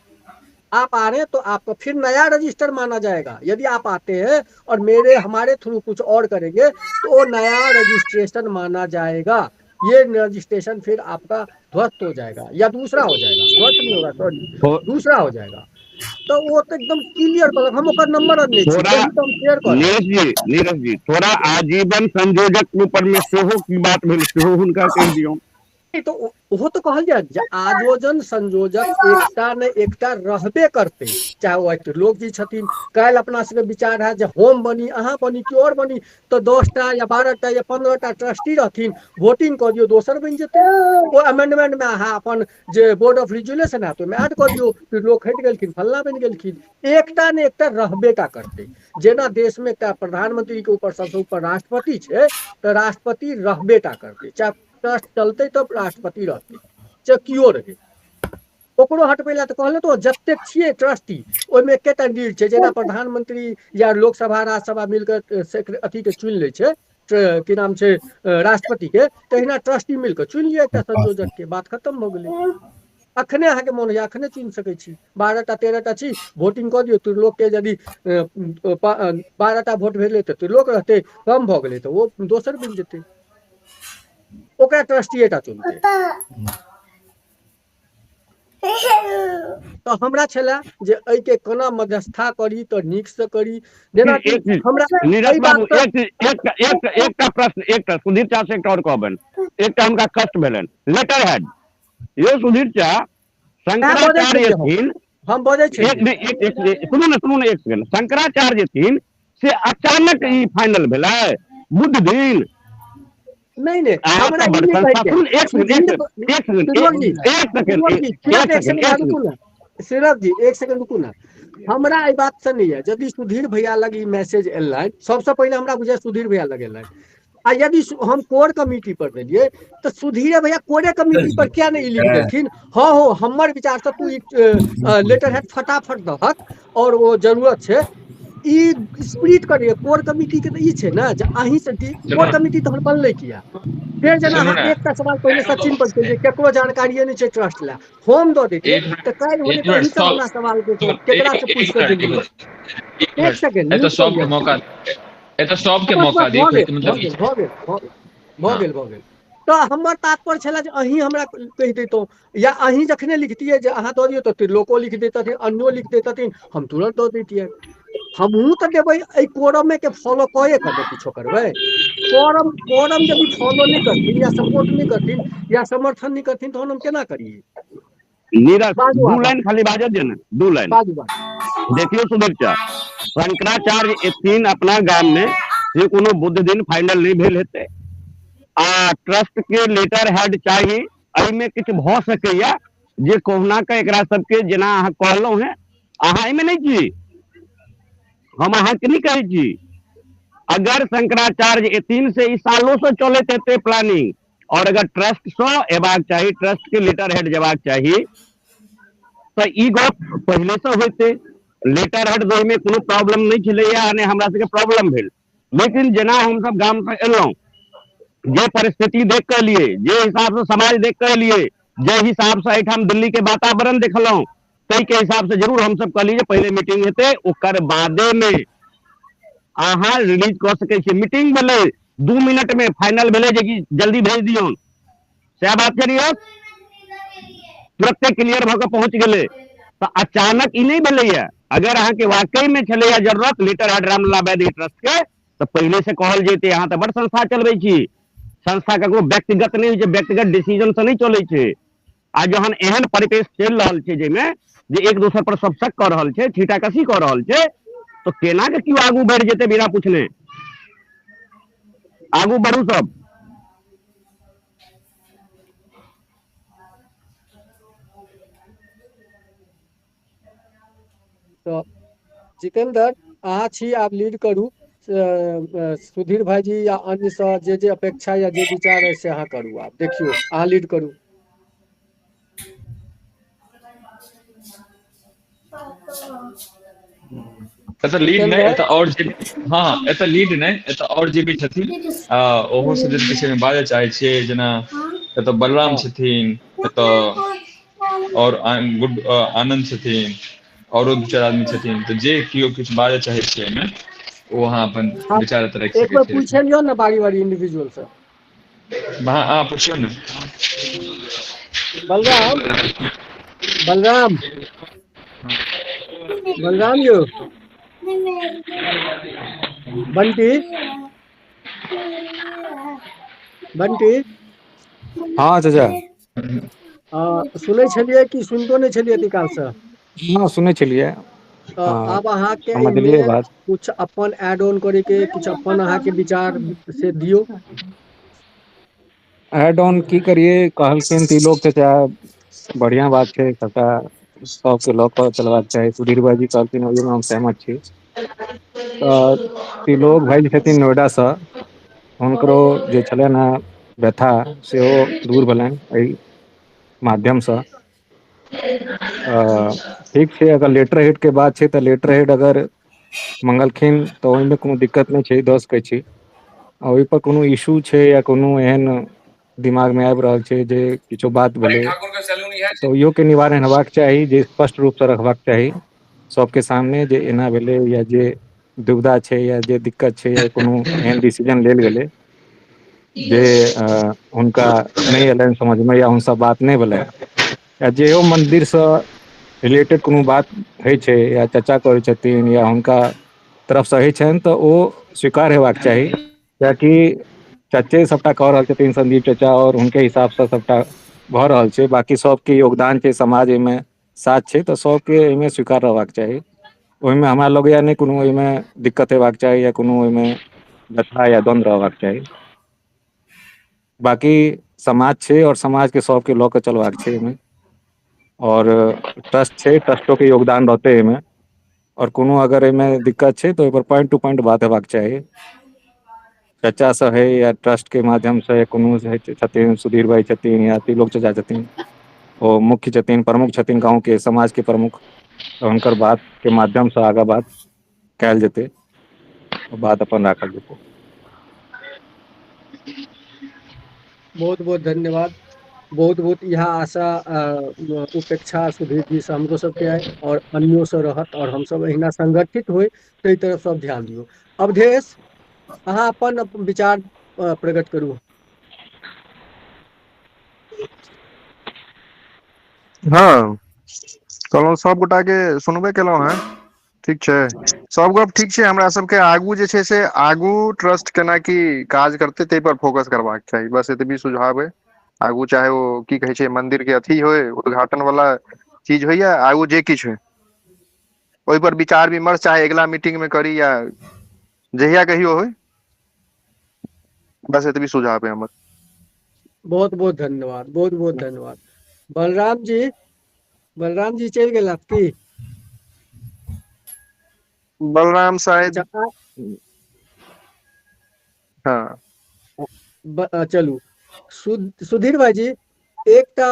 आप आ रहे हैं तो आपको फिर नया रजिस्टर माना जाएगा। यदि आप आते हैं और मेरे हमारे थ्रू कुछ और करेंगे तो वो नया रजिस्ट्रेशन माना जाएगा, ये रजिस्ट्रेशन फिर आपका ध्वस्त हो जाएगा या दूसरा हो जाएगा, ध्वस्त नहीं होगा सॉरी, दूसरा हो जाएगा। तो वो तो एकदम क्लियर कर, हम ओकर नंबर अनने छी, थोड़ा वही तो हम शेयर करब। नीरज जी थोड़ा आजीवन संयोजक ऊपर में सेहो की बात भेल सेहो हुनका कहि दियौ। नहीं, तो ओहो तो कहल जाय जे आयोजन संयोजक एकटा ने एकटा रहबे करतै, चाहे ओ त्रिलोक जी छथिन, काल्हि अपना सबके विचार है जे हम बनी, अहाँ बनी, केओ और बनी, तऽ 10टा या 12टा या 15टा ट्रस्टी रहथिन, वोटिंग कऽ दियौ, दोसर बनि जेतै। ओ अमेंडमेंट में अहाँ अपन जे बोर्ड ऑफ रिजोल्यूशन हैत ओहिमे ऐड कऽ दियौ, त्रिलोक हटि गेलखिन, फल्लाँ बनि गेलखिन, एकटा ने एकटा रहबे टा करतै। जेना देश में एकटा प्रधानमंत्री के ऊपर सबसँ ऊपर राष्ट्रपति छै, तऽ राष्ट्रपति रहबे टा करतै, चाहे ट्रस्ट चलतै तऽ राष्ट्रपति रहतै, चाहे केओ रहै। ओकरो हटबै लए तऽ कहले तो जतेक छियै ट्रस्टी ओहिमे एकेटा लीड छै, जेना प्रधानमंत्री या लोकसभा राज्यसभा मिलकर अथी के चुनि लै छै, की नाम छै राष्ट्रपति के, तहिना ट्रस्टी मिलकर चुनि लिअ एकटा संयोजक के, बात खत्म भऽ गेलै। अखने अहाँके मोन होइया अखने चुनि सकै छी, 12टा 13टा छी, वोटिंग कऽ दियौ, त्रिलोक के यदि 12टा वोट भेलै तऽ त्रिलोक रहतै, कम भऽ गेलै तऽ ओ दोसर बनि जेतै, ओकरा ट्रस्टीएटा चुनतै। तऽ हमरा छलए जे एहिके कोना मध्यस्था करी तऽ नीकसँ करी, जेना कि हमरा नीरज एहि बाबू बात एक एकटा एकटा प्रश्न, एकटा सुधीर चा से एकटा और कहबनि, एकटा हुनका कष्ट भेलनि लेटर हेड यो सुधीर चा शंकराचार्य थिन, हम बजै छी एक सुनू ने, सुनू ने एक सेकंड, शंकराचार्य थिन से अचानक ई फाइनल भेलै बुध दिन। नहीं नहीं, हमरा ई नहि कहै के। एक सेकंड, एक सेकंड, एक सेकंड, एक सेकंड, श्रीरथ जी, एक सेकंड रुकू ने। हमरा एहि बात से नहि यऽ, यदि सुधीर भैया लग ई मैसेज एलनि, सबसँ पहिले हमरा बुझाय सुधीर भैया लग एलनि, आ यदि हम कोर कमिटी पर देलियै तऽ सुधीरे भैया कोरे कमिटी पर किया नहि ई लिख देलखिन, हँ हो हमर विचार से तू लेटर हेड फटाफट दहक और ओ जरूरत छै, ई स्प्लिट करिए। कोर कमिटी के तऽ ई छै ने जे अहीं से कोर कमिटी तहन बनलै किया? फेर जेना अहाँ एकटा सवाल पहिले सचिन पर केलियै, केकरो जानकारिये नहि छै ट्रस्ट लए, हम दऽ दैतियै तऽ काल्हि होने तऽ अहीं सब हमरा सवाल केकरा से पूछि कऽ देलियै। एक सेकेंड, एतऽ सबके मौका, एतऽ सबके मौका दी, मतलब भऽ गेल भऽ गेल भऽ गेल। तऽ हमर तात्पर्य छलै जे अहीं हमरा कहि दैतहुँ, या अहीं जखने लिखतियै जे अहाँ दऽ दियौ तऽ त्रिलोको लिख दैतथिन, अन्यो लिख दैतथिन, हम तुरंत दऽ दैतियै। हमहूँ तऽ देबै एहि कोरमे के फॉलो कए कऽ किछो करबै। कोरम कोरम यदि फॉलो नहि करथिन या सपोर्ट नहि करथिन या समर्थन नहि करथिन तहन हम केना करियै? नीरज, दू लाइन खाली बाजत जे ने, दू लाइन देखियौ। सुधीर चा शंकराचार्य एथिन अपना गाम में, से कोनो बुध दिन फाइनल नहीं भेल हेतै, आ ट्रस्ट के लेटर हेड चाही, एहिमे किछु भऽ सकैया जे कहुना के एकरा सबके, जेना अहाँ कहलहुँ हेँ, अहाँ एहिमे नहि छी, हम अहाँके नहि कहै छी, अगर शंकराचार्य एथिन से ई सालों से चलैत हेतै प्लानिंग, और अगर ट्रस्ट से एबाक चाही, ट्रस्ट के लेटर हेड जेबाक चाही, तऽ ई गप पहिले से होइतै। लेटर हेड दैमे कोनो प्रॉब्लम नहि छलैया, नहि हमरा सबके प्रॉब्लम भेल, लेकिन जेना हमसब गाम से एलहुँ, जे परिस्थिति देख के एलियै, जे हिसाब से समाज देख के एलियै, जे हिसाब से एहिठाम दिल्ली के वातावरण देखलहुँ, ताहि के हिसाब से जरूर हमसब कहलियै जे पहिले मीटिंग हेतै, ओकर बादे में अहाँ रिलीज कऽ सकै छियै। मीटिंग भेलै 2 मिनट में फाइनल भेलै जे कि जल्दी भेज दियौन, सएह बात छै नीरज, तुरते क्लियर भऽ कऽ पहुँच गेलै। तऽ अचानक ई नहि भेलैया, अगर अहाँके वाकई में छलैया जरूरत letter head Ramlala Vaidya trust के, तऽ पहिले से कहल जैतै। अहाँ तऽ बड़ संस्था चलबै छी, संस्था ककरो व्यक्तिगत नहि होइ छै, व्यक्तिगत डिसीजन से नहि चलै छै। आ जहन एहन परिवेश चलि रहल छै जाहिमे जे एक दोसर पर सब शक कऽ रहल छै, छीटाकसी कऽ रहल छै, तऽ केना के केओ आगू बढ़ि जेतै बिना पूछने? आगू बढ़ू सब। तऽ जितेंद्र अहाँ छी, आब लीड करू। सुधीर भाईजी या अन्य से जे जे अपेक्षा या जे विचार है से अहाँ करू। आब देखियौ, अहाँ लीड करू। एतऽ लीड नहि, एतऽ और जे, हाँ एतऽ लीड नहि, एतऽ और जे भी छथिन ओहो सब जे विषय में बाजऽ चाहै छियै, जेना एतऽ बलराम छथिन, एतऽ और गुड आनंद छथिन, औरो 2-4 आदमी छथिन, तऽ जे केओ किछु बाजऽ चाहै छियै एहिमे, ओ अहाँ अपन विचार एतऽ राखि सकै छियै। पूछि लियौ ने बारी बारी इंडिविजुअल से। हाँ पूछियौ ने। बलराम, बलराम, बलराम यौ, बंटी, बंटी। हाँ चाचा। सुनै छलियै कि सुनतो नहि छलियै अति काल से? हाँ सुनै छलियै। आब अहाँके एहिमे कुछ अपन एड ऑन करे के, कुछ अपन अहाँके विचार से दियौ। एड ऑन की करिए, कहलखिन ती लोग चाचा बढ़िया बात छै, सबटा सबके लऽ कऽ चलबाक चाही। सुधीर भाईजी कहलखिन ओहिमे हम सहमत छी। तऽ त्रिलोक भाईजी छथिन नोएडा सँ, हुनकरो जे छलनि हेँ व्यथा सेहो दूर भेलनि एहि माध्यमसँ। ठीक छै, अगर लेटर हेड के बात छै तऽ लेटर हेड अगर मंगलखिन तऽ ओहिमे कोनो दिक्कत नहि छै, दऽ सकै छी। आ ओहिपर कोनो इशू छै या कोनो एहन दिमाग मे आबि रहल छै जे किछो बात भेलै, तऽ ओहियो के निवारण हेबाक चाही, जे स्पष्ट रूपसँ रखबाक चाही सबके सामने, जे एना भेलै या जे दुविधा छै या जे दिक्कत छै या कोनो एहन डिसीजन लेल गेलै जे हुनका नहि एलनि समझमे या हुनसँ बात नहि भेलनि, या जेहो मन्दिरसँ रिलेटेड कोनो बात होइ छै या चर्चा करै छथिन या हुनका तरफसँ होइ छनि, तऽ ओ स्वीकार हेबाक चाही। कियाकि चचे सबटा कऽ रहल छथिन, संदीप चचा, और हुनके हिसाबसँ सबटा भऽ रहल छै, बाकी सबके योगदान छै, समाज एहिमे साथ छै, तऽ सबके एहिमे स्वीकार रहबाक चाही। ओहिमे हमरा लगैया नहि कोनो ओहिमे दिक्कत हेबाक चाही या कोनो ओहिमे व्यथा या द्वन्द्व रहबाक चाही। बाकी समाज छै और समाज के सबके लऽ के चलबाक छै एहिमे। आओर ट्रस्ट छै, ट्रस्टो के योगदान रहतै एहिमे। आओर कोनो अगर एहिमे दिक्कत छै तऽ ओहिपर पॉइंट टू पॉइंट बात हेबाक चाही। चचा से है या ट्रस्ट के माध्यम से कोनो छथिन, सुधीर भाई छथिन या त्रिलोक चचा छथिन, ओ मुख्य छथिन, प्रमुख छथिन, गाँव के समाज के प्रमुख, तऽ हुनकर बात के माध्यम से आगाँ बात कयल जेतै, बात अपन राखल जेतै। बहुत बहुत धन्यवाद, बहुत बहुत इएह आशा उपेक्षा सुधीर जी से हमरो सबके आय और अन्यो से रहत, और हमसब एहिना संगठित होइ ताहि तरफ सब ध्यान दियौ। अवधेश, अहाँ अपन विचार प्रकट करू। हँ, कहलहुँ सब गोटा के सुनबे केलहुँ हेँ, ठीक छै, सब गप ठीक छै। हमरा सबके आगू जे छै से आगू ट्रस्ट केना की काज करतै ताहि पर फोकस करबाक चाही, बस एतबी सुझाव अइ। आगू चाहे ओ की कहै छै मंदिर के अथी होइ, उद्घाटन वाला चीज होइ या आगू जे किछु होइ, ओहि पर विचार विमर्श चाहे अगिला मीटिंग में करी या जहिया कहियो होइ, बस एतबी सुझाव है हमर। बहुत बहुत धन्यवाद, बहुत बहुत धन्यवाद। बलराम जी, बलराम जी चलि गेलथि की? बलराम शायद, हाँ। चलू सुधीर भाई जी, एकटा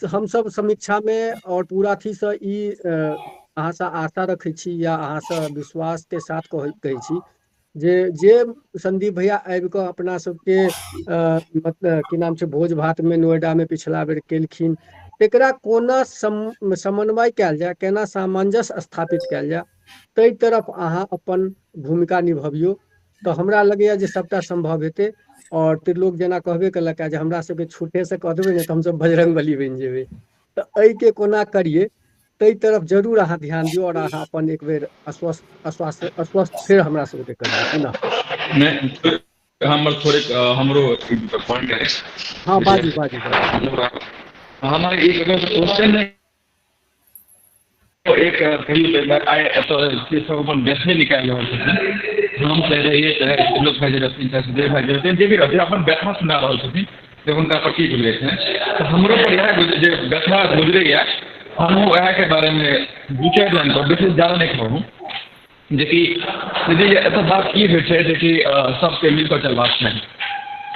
हमसब समीक्षा में और पूरा अथी से ई अहाँ से आशा रखै छी या अहाँ से विश्वास के साथ कहै छी जे जे संदीप भैया आबि कऽ अपना सबके मतलब की नाम छै भोज भात में नोएडा में पिछला बेर केलखिन, एकरा कोना समन्वय कयल जाय, केना सामंजस्य स्थापित कयल जाय, ताहि तरफ अहाँ अपन भूमिका निभबियौ तऽ हमरा लगैया जे सबटा संभव हेतै। और त्रिलोक जेना कहबे केलक जे हमरा सबके छूटे से कह देबै ने तऽ हमसब बजरंगबली बनि जेबै, तऽ एहिके कोना करियै ताहि तरफ जरूर अहाँ ध्यान दियौ और अहाँ अपन एक बेर आश्वस्त फेर हमरा सबके करियौ पुनः। नहि, हमर थोड़े हमरो पॉइंट अछि। हाँ, बाजू बाजू। हमर एक क्वेश्चन एक कहियो आइ एतऽ सब अपन व्यथे निकालि रहल छथिन, हम चाहे रहियै चाहे त्रिलोक भाई जे रहथिन चाहे सुधीर भाई जे रहथिन, जे भी रहथिन अपन व्यथा सुना रहल छथिन जे हुनका पर की गुजरै छनि। तऽ हमरो पर इएह जे व्यथा गुजरैया, हमहूँ उएहके बारेमे दू चारि लाइन कहब, बेसी ज्यादा नहि कहू। जेकि एतऽ बात की होइ छै जेकि सबके मिलकऽ चलबाक चाही,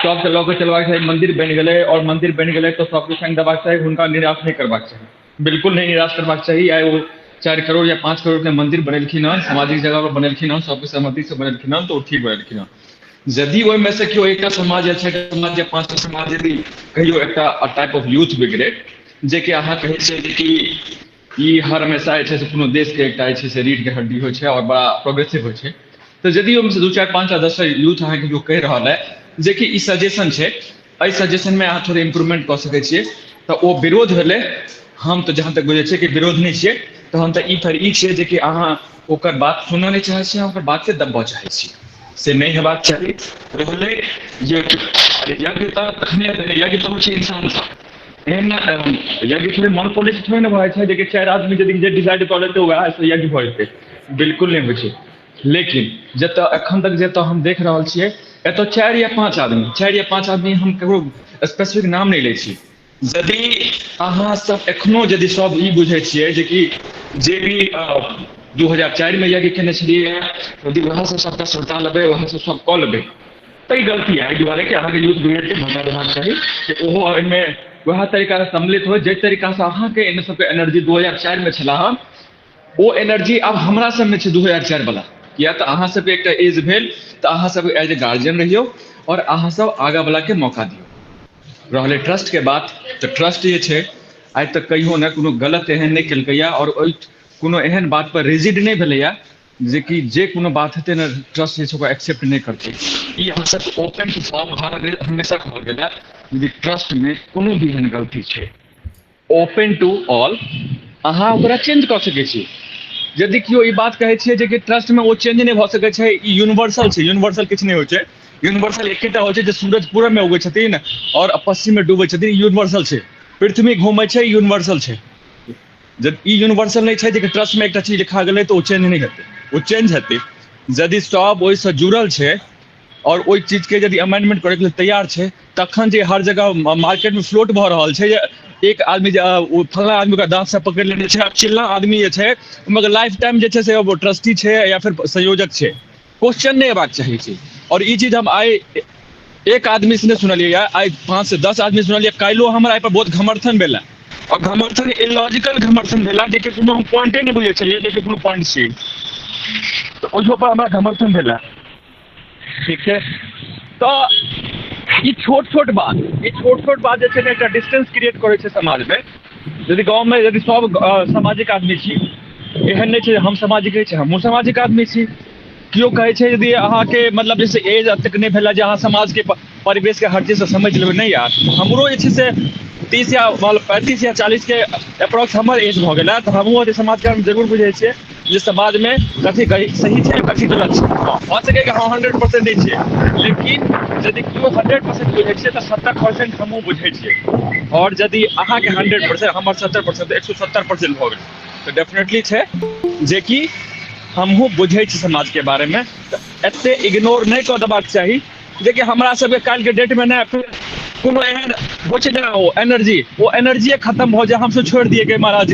सबके लऽ कऽ चलबाक चाही। मन्दिर बनि गेलै और मन्दिर बनि गेलै तऽ सबके संग देबाक चाही, हुनका निराश नहि करबाक चाही, बिल्कुल नहि निराश करबाक चाही। आइ ओ 4 करोड़ या 5 करोड़ के मंदिर बनेलखिन हन, सामाजिक जगह पर बनेलखिन हन, सबके सहमति से बनेलखिन हन, तऽ ओ ठीक बनेलखिन हन। यदि ओहिमे से केओ एकटा समाज या 6 समाज या 5 समाज यदि कहियो एकटा टाइप ऑफ यूथ ब्रिगेड, जेकि अहाँ कहै छियै जेकि ई हर हमेशा जे छै से कोनो देशके एकटा जे छै से रीढ़के हड्डी होइ छै और बड़ा प्रोग्रेसिव होइ छै, तऽ यदि ओहिमे से 2 4 5 10 यूथ अहाँके केओ कहि रहल है जेकि ई सजेशन छै, एहि सजेशनमे अहाँ थोड़े इम्प्रूवमेंट कऽ सकै छियै, तऽ ओ विरोध भेलै। हम तऽ जहाँ तक बुझै छियै कि विरोध नहि छियै, तहन तऽ ई फेर ई छियै जेकि अहाँ ओकर बात सुनऽ नहि चाहै छियै, ओकर बातके दबऽ चाहै छियै, से नहि हेबाक चाही। रहलै यज्ञ तऽ तखने यज्ञ तऽ होइ छै इंसानसँ, एहन यज्ञ थोड़े मोनोपोली थोड़े ने भऽ जाइ छै जेकि 4 आदमी यदि जे डिसाइड कऽ लेतै वएह यज्ञ भऽ जेतै, बिल्कुल नहि होइ छै। लेकिन जतऽ एखन तक जतऽ हम देख रहल छियै, एतऽ 4 या 5 आदमी, 4 या 5 आदमी, हम ककरो स्पेसिफिक नाम नहि लै छी। यदि अहाँ सब एखनो यदि सब ई बुझै छियै जेकि जे भी 2004 में यज्ञ केने छलियै, यदि वएह सब सबटा सुलटा लेबै, वएह सब सब कऽ लेबै, तऽ ई गलती है। एहि दुआरे कि अहाँके यूथ ब्रिगेडके भगा देबाक चाही जे ओहो एहिमे वएह तरीकासँ सम्मिलित होइ, जाहि तरीकासँ अहाँके एहि सबके एनर्जी 2004 में छला हन, ओ एनर्जी आब हमरा सबमे छै 2004 वाला। किया तऽ अहाँ सबके एकटा एज भेल तऽ अहाँ सब एज ए गार्जियन रहियौ और अहाँ सब आगाँ वला के मौका दियौ। रहलै ट्रस्ट के बात, तऽ ट्रस्ट जे छै आइ तक कहियो ने कोनो गलत एहन नहि केलकैया और ओहि कोनो एहन बात पर रिजिड नहि भेलैया जेकि जे कोनो बात हेतै ने ट्रस्ट जे छै ओकरा एक्सेप्ट नहि करतै। ई अहाँ सब ओपन टू फॉर्म हमेशा कहल गेल है, यदि ट्रस्ट में कोनो भी एहन गलती छै ओपन टू ऑल, अहाँ ओकरा चेंज कऽ सकै छी। यदि केओ ई बात कहै छियै जे कि ट्रस्ट में ओ चेंज नहि भऽ सकै छै, ई यूनिवर्सल छै, यूनिवर्सल किछु नहि होइ छै। यूनिवर्सल एकेटा होइ छै जे सूरज पूरब में उगै छथिन और पश्चिम में डूबै छथिन, यूनिवर्सल छै। पृथ्वी घूमै छै, यूनिवर्सल छै। जब ई यूनिवर्सल नहि छै जे ट्रस्ट में एकटा चीज लिखा गेलै तऽ ओ चेंज नहि हेतै, ओ चेंज हेतै यदि सब ओहिसँ जुड़ल छै और ओहि चीज के यदि अमेंडमेंट करैके लेल तैयार छै, तखन जे हर जगह मार्केट में फ्लोट भऽ रहल छै जे एक आदमी जे ओ फल्लाँ आदमी ओकरा दाँतसँ पकड़ि लेने छै, आ चिल्लाँ आदमी जे छै मगर लाइफ टाइम जे छै से ओ ट्रस्टी छै या फिर संयोजक छै। क्वेश्चन नहि अयबाक चाही छै। आओर ई चीज हम आइ एक आदमी से नहि सुनलियै या आइ 5 से 10 आदमी सुनलियै। काल्हिो हमरा एहिपर बहुत घमर्थन भेलै, आओर घमर्थन इलॉजिकल घमर्थन भेला, जेकि कोनो हम पॉइंटे नहि बुझै छलियै जेकि कोनो पॉइंट छै, तऽ ओहियो पर हमरा घमर्थन भेला। ठीक छै, तऽ ई छोट छोट बात, ई छोट छोट बात जे छै ने एकटा डिस्टेंस क्रिएट करै छै समाजमे। यदि गाँवमे यदि सब सामाजिक आदमी छी, एहन नहि छै हम सामाजिक नहि छी, हमहूँ सामाजिक आदमी छी। केओ कहै छै यदि अहाँके मतलब जैसे एज एतेक नहि भेलै जे अहाँ समाजके परिवेशके हर चीजसँ समझि लेबै, नहि यार, हमरो जे छै से 30 या 35 या 40 के अप्रोक्स हमर एज भऽ गेल है, तऽ हमहूँ अथी समाजके बारेमे जरूर बुझै छियै जे समाजमे कथी सही छै कथी गलत छै। हँ, भऽ सकैए कि हम 100% नहि छियै, लेकिन यदि केओ 100% बुझै छियै तऽ 70% हमहूँ बुझै छियै। आओर यदि अहाँके 100% हमर 70% तऽ 170% भऽ गेल, तऽ डेफिनेटली छै जेकि हमहूँ बुझै छी समाजके बारेमे। तऽ एतेक इग्नोर नहि कऽ देबाक चाही जेकि हमरा सबके काल्हिके डेटमे नहि फेर कोनो एहन होइ छै जेना ओ एनर्जी, ओ एनर्जिए खतम भऽ जाय, हमसब छोड़ि दियै कि महाराज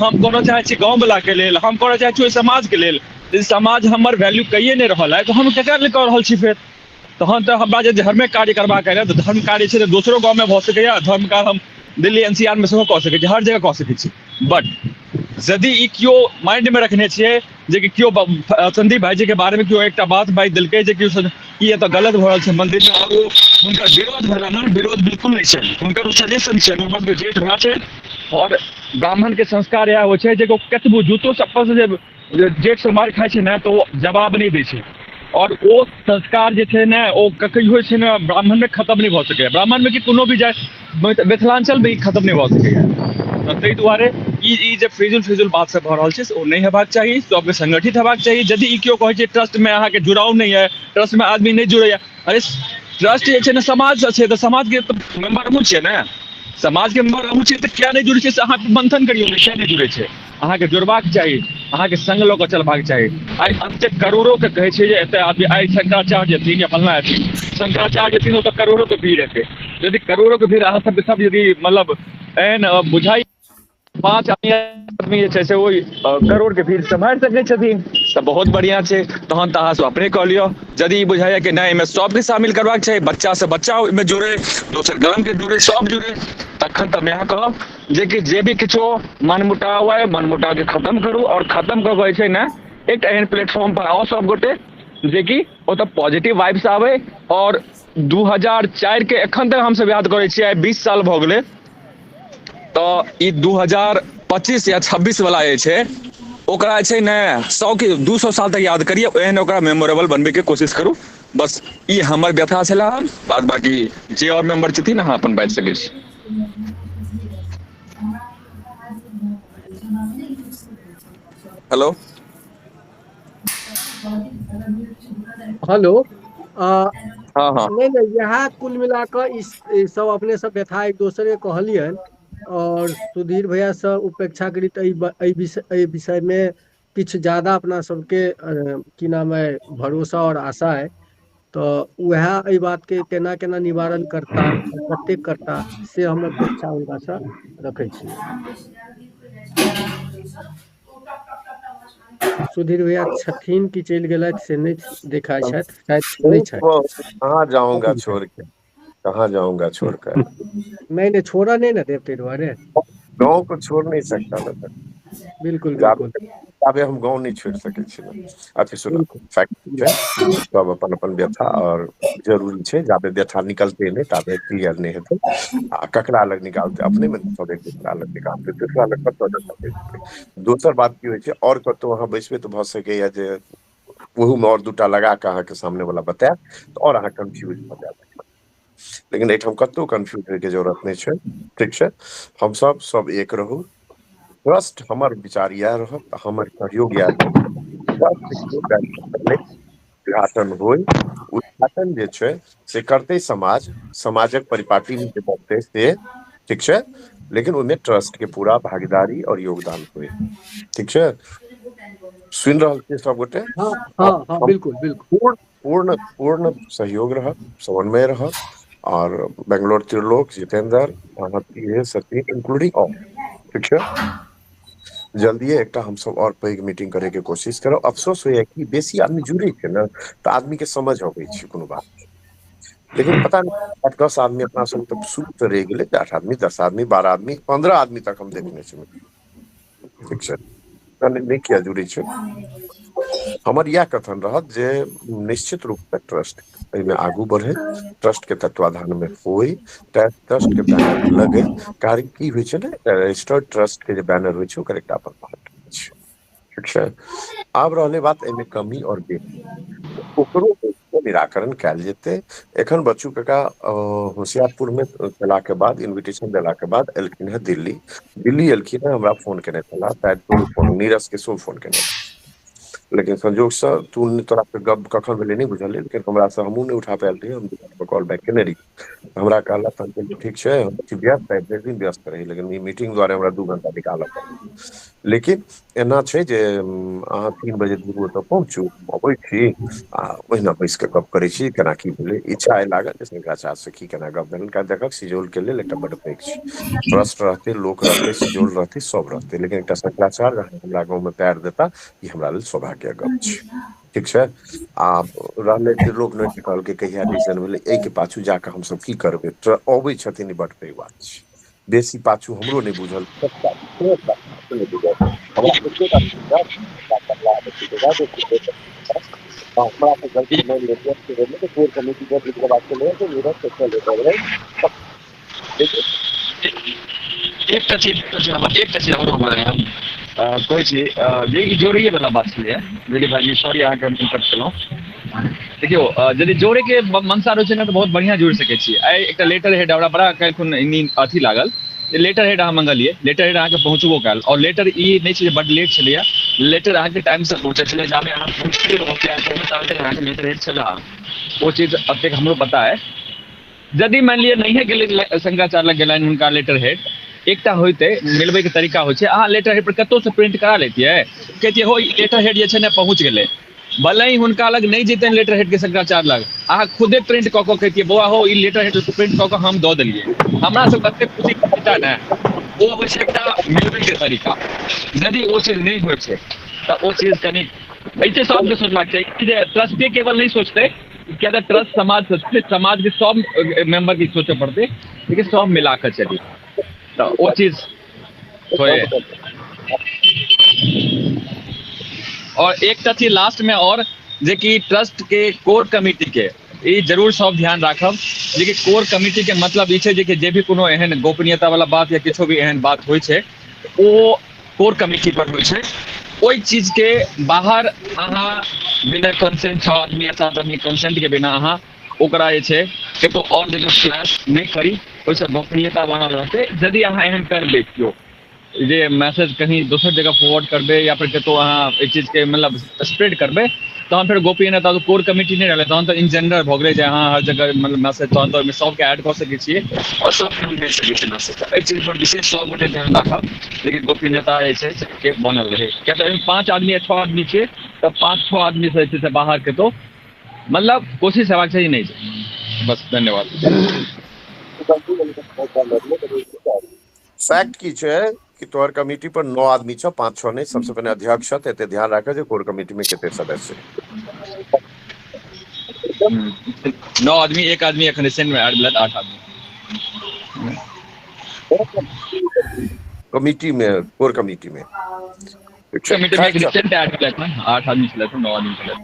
हम करऽ चाहै छी गाँववलाके लेल, हम करऽ चाहै छी ओहि समाजके लेल, यदि समाज हमर वैल्यू कैये नहि रहल है तऽ हम ककरा लेल कऽ रहल छी फेर? तहन तऽ हमरा जे धर्मे कार्य करबाक है तऽ धर्म कार्य छै तऽ दोसरो गाँवमे भऽ सकैए, धर्म कार्य हम दिल्ली NCR मे सेहो कऽ सकै छी, हर जगह कऽ सकै छी। बट यदि ई केओ माइंडमे रखने छियै जेकि केओ संदीप भाईजी के बारेमे केओ एकटा बात बाजि देलकै जे केओ ई एतऽ गलत भऽ रहल छै मन्दिरमे, आओर ओ हुनकर विरोध भेलै ने, विरोध बिल्कुल नहि छै, हुनकर ओ सजेशन छै, हुनकर सबके जेठ भाय छै। आओर ब्राह्मणके संस्कार इएह होइ छै जे ओ कतबो जूतो चप्पलसँ जे जेठसँ मारि खाइ छै ने तऽ ओ जवाब नहि दै छै। आओर ओ संस्कार जे छै ने ओ कहियो छै ने ब्राह्मणमे खतम नहि भऽ सकैए, ब्राह्मणमे कि कोनो भी जाति मिथिलाञ्चलमे ई खतम नहि भऽ सकैए। तऽ ताहि दुआरे ई जे फिजूल फिजूल बात सब भऽ रहल छै से ओ नहि हेबाक चाही, सबके संगठित हेबाक चाही। यदि ई केओ कहै छै ट्रस्टमे अहाँके जुड़ाव नहि यऽ, ट्रस्टमे आदमी नहि जुड़ैए, अरे ट्रस्ट जे छै ने समाजसँ छै, तऽ समाजके तऽ मेम्बर हमहूँ छियै ने, समाजके मेम्बर हमहूँ छियै, तऽ किया नहि जुड़ै छै से अहाँ मंथन करियौ ने, किया नहि जुड़ै छै? अहाँके जुड़बाक चाही, अहाँके संग लऽ कऽ चलबाक चाही। आइ एतेक करोड़ोके कहै छै जे एतऽ आदमी आइ शंकराचार्य एथिन या फल्लाँ एथिन, शंकराचार्य एथिन ओतऽ करोड़ोके भीड़ हेतै। यदि करोड़ोके भीड़ अहाँ सबके सब यदि मतलब एहन बुझाइ 5 आदमी जे छै से ओहि करोड़के भीड़ सम्हारि सकै छथिन तऽ बहुत बढ़िआँ छै। तहन तऽ अहाँ सब अपने कऽ लिअ। यदि ई बुझाइए कि नहि एहिमे सबके शामिल करबाक छै, बच्चासँ बच्चा ओहिमे जुड़े, दोसर गामके जुड़े, सब जुड़े, तखन तऽ हम इएह कहब जेकि जे भी किछो मनमुटाव अइ मनमुटावके खतम करू। आओर खतम कऽ कऽ जे छै ने एकटा एहन प्लेटफॉर्म पर आउ सब गोटे जेकि ओतऽ पॉजिटिव वाइब्स आबै। आओर 2004 के एखन तक हमसब याद करै छियै, आइ 20 साल भऽ गेलै, तऽ ई 2025 या 26 वाला जे छै ओकरा जे छै ने 100 कि 200 साल तक याद करियै, एहन ओकरा मेमोरेबल बनबैके कोशिश करू। बस ई हमर व्यथा छलै। बाद बाकी जे आओर मेम्बर छथिन अहाँ अपन बाजि सकै छी। हेलो हेलो हँ हँ नहि नहि, इएह कुल मिला कऽ ई सब अपने सब व्यथा एक दोसरे के कहलियनि। और सुधीर भैया से उपेक्षाकृत एहि विषय में किछु ज्यादा अपना सबके की नाम है भरोसा और आशा है, तऽ वएह एहि बात के केना केना निवारण करता, कतेक करता, से हम अपेक्षा हुनका से रखै छी। सुधीर भैया छथिन कि चलि गेलथि से नहि देखाइ छथि, शायद नहि छथि। कहाँ जाऊंगा छोड़ के, कहाँ जाऊंगा छोड़ कर। नहीं नहीं, छोड़ा नहीं ना देव ताहि दुआरे। गाँव को छोड़ नहीं सकता ना सर। बिल्कुल बिल्कुल, जाबे हम गाँव नहीं छोड़ सकै छी। अच्छा सुनो, फैक्ट छै सब अपन अपन व्यथा और जरूरी छै, जाबे व्यथा निकलते नहि ताबे क्लियर नहि हेतै। आ ककरा लग निकालते, अपने मे सब एक दूसरा लग निकालते, दूसरा लग कतऽ निकालते। दोसर बात की होइ छै, और कतौ अहाँ बैसबै तऽ भऽ सकैया जे ओहूमे और दूटा लगा कऽ अहाँके सामने वाला बतायत तऽ और अहाँ कन्फ्यूज भऽ जायब। लेकिन एहिठाम कतौ कन्फ्यूज होइके जरूरत नहि छै, ठीक छै? हम सब सब एक रहू। ट्रस्ट हमर विचार इएह रहत, हमर सहयोग इएह रहत। उद्घाटन होइ, उद्घाटन जे छै से करतै समाज, समाजक परिपाटी मे जे बनतै से ठीक छै, लेकिन ओहिमे ट्रस्ट के पूरा भागीदारी और योगदान होइ, ठीक छै? सुनि रहल छियै सबगोटे? हाँ हाँ हाँ, बिल्कुल बिल्कुल। पूर्ण पूर्ण पूर्ण सहयोग रहत, समन्वय रहत। आओर बेंगलोर त्रिलोक, जितेंद्र, अहाँ सतीश, इंक्लूडिंग ऑल। ठीक छै, जल्दिए एकटा हमसब और पैघ मीटिंग करे के कोशिश करब। अफसोस होइया कि बेसी आदमी जुड़े छै ने तऽ आदमी के समझ अबै छै कोनो बात, लेकिन पता नहि 8-10 आदमी अपना सब तऽ शुरू से रहि गेलै। 8 आदमी, 10 आदमी, 12 आदमी, 15 आदमी तक हम देखने छी। ठीक छै, नहि किया जुड़ै छै। हमर इएह कथन रहत जे निश्चित रूप से ट्रस्ट एहिमे आगू बढ़े, ट्रस्ट के तत्वाधान में होय, ट्रस्ट के बैनर लगे। कारण की होइ छै ने, रजिस्टर्ड ट्रस्ट के जे बैनर होइ छै ओकर एकटा अपन महत्व छै। ठीक छै, आब रहलै बात एहिमे कमी और बेसी, ओकरो निराकरण कयल जेतै। एखन बच्चू काका होशियारपुर में केला के बाद, इन्विटेशन देला के बाद एलखिन हेँ दिल्ली। दिल्ली एलखिन हेँ, हमरा फोन केने छलाह, शायद तोरो फोन, नीरज के सेहो फोन केने, लेकिन संजोगसँ तू तोरा गप कखन भेलै नहि बुझल, लेकिन हमरासँ हमहूँ नहि उठा पायल रहियै। हम दुकान पर कॉल बैक केने रहियै, हमरा कहला, तऽ हम कहलियै ठीक छै, हम छी व्यस्त, आइ भरि दिन व्यस्त रही, लेकिन ई मीटिंग दुआरे हमरा 2 घंटा निकालऽ पड़ल। लेकिन एना छै जे अहाँ 3 बजे दूर ओतऽ पहुँचू, अबै छी आ ओहिना बैस कऽ गप करै छी केना की भेलै। इच्छा एहि लागल जे शंकराचार्य से की केना गप भेलै, कारण देखक सिजौल के लेल एकटा बड्ड पैघ छै। ट्रस्ट रहतै, लोक रहतै, सिजौल रहतै, सब रहतै, लेकिन एकटा शंकराचार्य हमरा गाँवमे पैर देता, ई हमरा लेल सौभाग्य गप छै। ठीक छै, आ रहलै त्रिलोक नहि कहलकै कहिया डिसीजन भेलै, एहिके पाछू जाकऽ हमसब की करबै। अबै छथिन, ई बड्ड पैघ बात छै। बेसी पाछू हमरो नहि बुझल, हमरा गलती मानि लेलियै, कमिटी एकटा चीज, एकटा चीज हमरो हम कहै छी जे ई जोड़ैए वाला बात छलैए। बुझलियै भाईजी, सॉरी अहाँके हम इंटरप्ट केलहुँ। देखियौ, यदि जोड़ैके मनसा रहै छै ने तऽ बहुत बढ़िआँ जोड़ि सकै छी। आइ एकटा लेटर हेड हमरा बड़ा काल्हिखुन अथी लागल जे लेटर हेड अहाँ मंगलियै, लेटर हेड अहाँके पहुँचबो कयल, आओर लेटर ई नहि छै जे बड लेट छलैए, लेटर अहाँके टाइमसँ पहुँचल छलै। जाबे अहाँ पहुँचते ताबे अहाँके लेटर हेड छलै। ओ चीज एतेक हमरो पता अइ। यदि मानि लिअ नहिए गेलै शंकराचार्य लग गेलनि हुनका लेटर हेड, एकटा होइतै मिलबैके तरीका होइ छै, अहाँ लेटर हेड पर कतहुसँ प्रिंट करा लैतियै, कहितियै हो लेटर हेड जे छै ने पहुँच गेलै, भले ही हुनका लग नहि जेतनि लेटर हेड के शंकराचार्य लग, अहाँ खुदे प्रिंट कऽ कऽ कहितियै बौआ हो ई लेटर हेड प्रिंट कऽ कऽ हम दऽ देलियै, हमरा सब कते खुशी भेटा ने। ओ होइ छै एकटा मिलबैके तरीका। यदि ओ चीज नहि होइ छै तऽ ओ चीज कनि ऐसे सबके सोचबाक चाही जे ट्रस्टे केवल नहि सोचतै, किया तऽ ट्रस्ट समाज सोचतै, समाजके सब मेम्बरके सोचऽ पड़तै, लेकिन सब मिला कऽ चली तऽ ओ चीज होय। और एकटा चीज लास्ट में और, जे कि ट्रस्ट के कोर कमिटी के ई जरूर सब ध्यान राखब, जे कि कोर कमिटी के मतलब ई छै जे कि जे भी कोनो एहन गोपनीयता वाला बात या किछो भी एहन बात होइ छै ओ कोर कमिटी पर होइ छै। ओहि चीज के बाहर अहाँ बिना कंसेंट, 6 आदमी या 7 आदमी कंसेंट के बिना अहाँ ओकरा जे छै कतौ और जगह फ्लैश नहि करी, ओहिसँ गोपनीयता बनल रहतै। यदि अहाँ एहन करबै केओ जे मैसेज कहीं दोसर जगह फॉरवर्ड करबै या फिर कतौ अहाँ एहि चीजके मतलब स्प्रेड करबै, तहन फेर गोपनीयता तऽ कोर कमिटी नहि रहलै, तहन तऽ इन जनरल भऽ गेलै जे अहाँ हर जगह मतलब मैसेज, तहन तऽ ओहिमे सबके ऐड कऽ सकै छियै आओर सबके हम भेज सकै छियै मैसेज। एहि चीज पर विशेष सब गोटे ध्यान राखब, लेकिन गोपनीयता जे छै से के बनल रहै, किया तऽ एहिमे 5 आदमी या 6 आदमी छियै तऽ 5-6 आदमी से जे छै से बाहर कतौ मतलब कोशिश हेबाक चाही नहि छै। बस, धन्यवाद। फैक्ट की छै कि तोहर कमिटी पर 9 आदमी छौ, 5-6 नहि। सबसे पहिने अध्यक्ष छौ, एते ध्यान राखऽ जे कोर कमिटी में कते सदस्य छै। 9 आदमी, 1 आदमी एखन रिसेंट में ऐड भेल, 8 आदमी कमिटी में, कोर कमिटी में। कमिटी में रिसेंट ऐड भेल, 8 आदमी छलै, 9 आदमी छलै।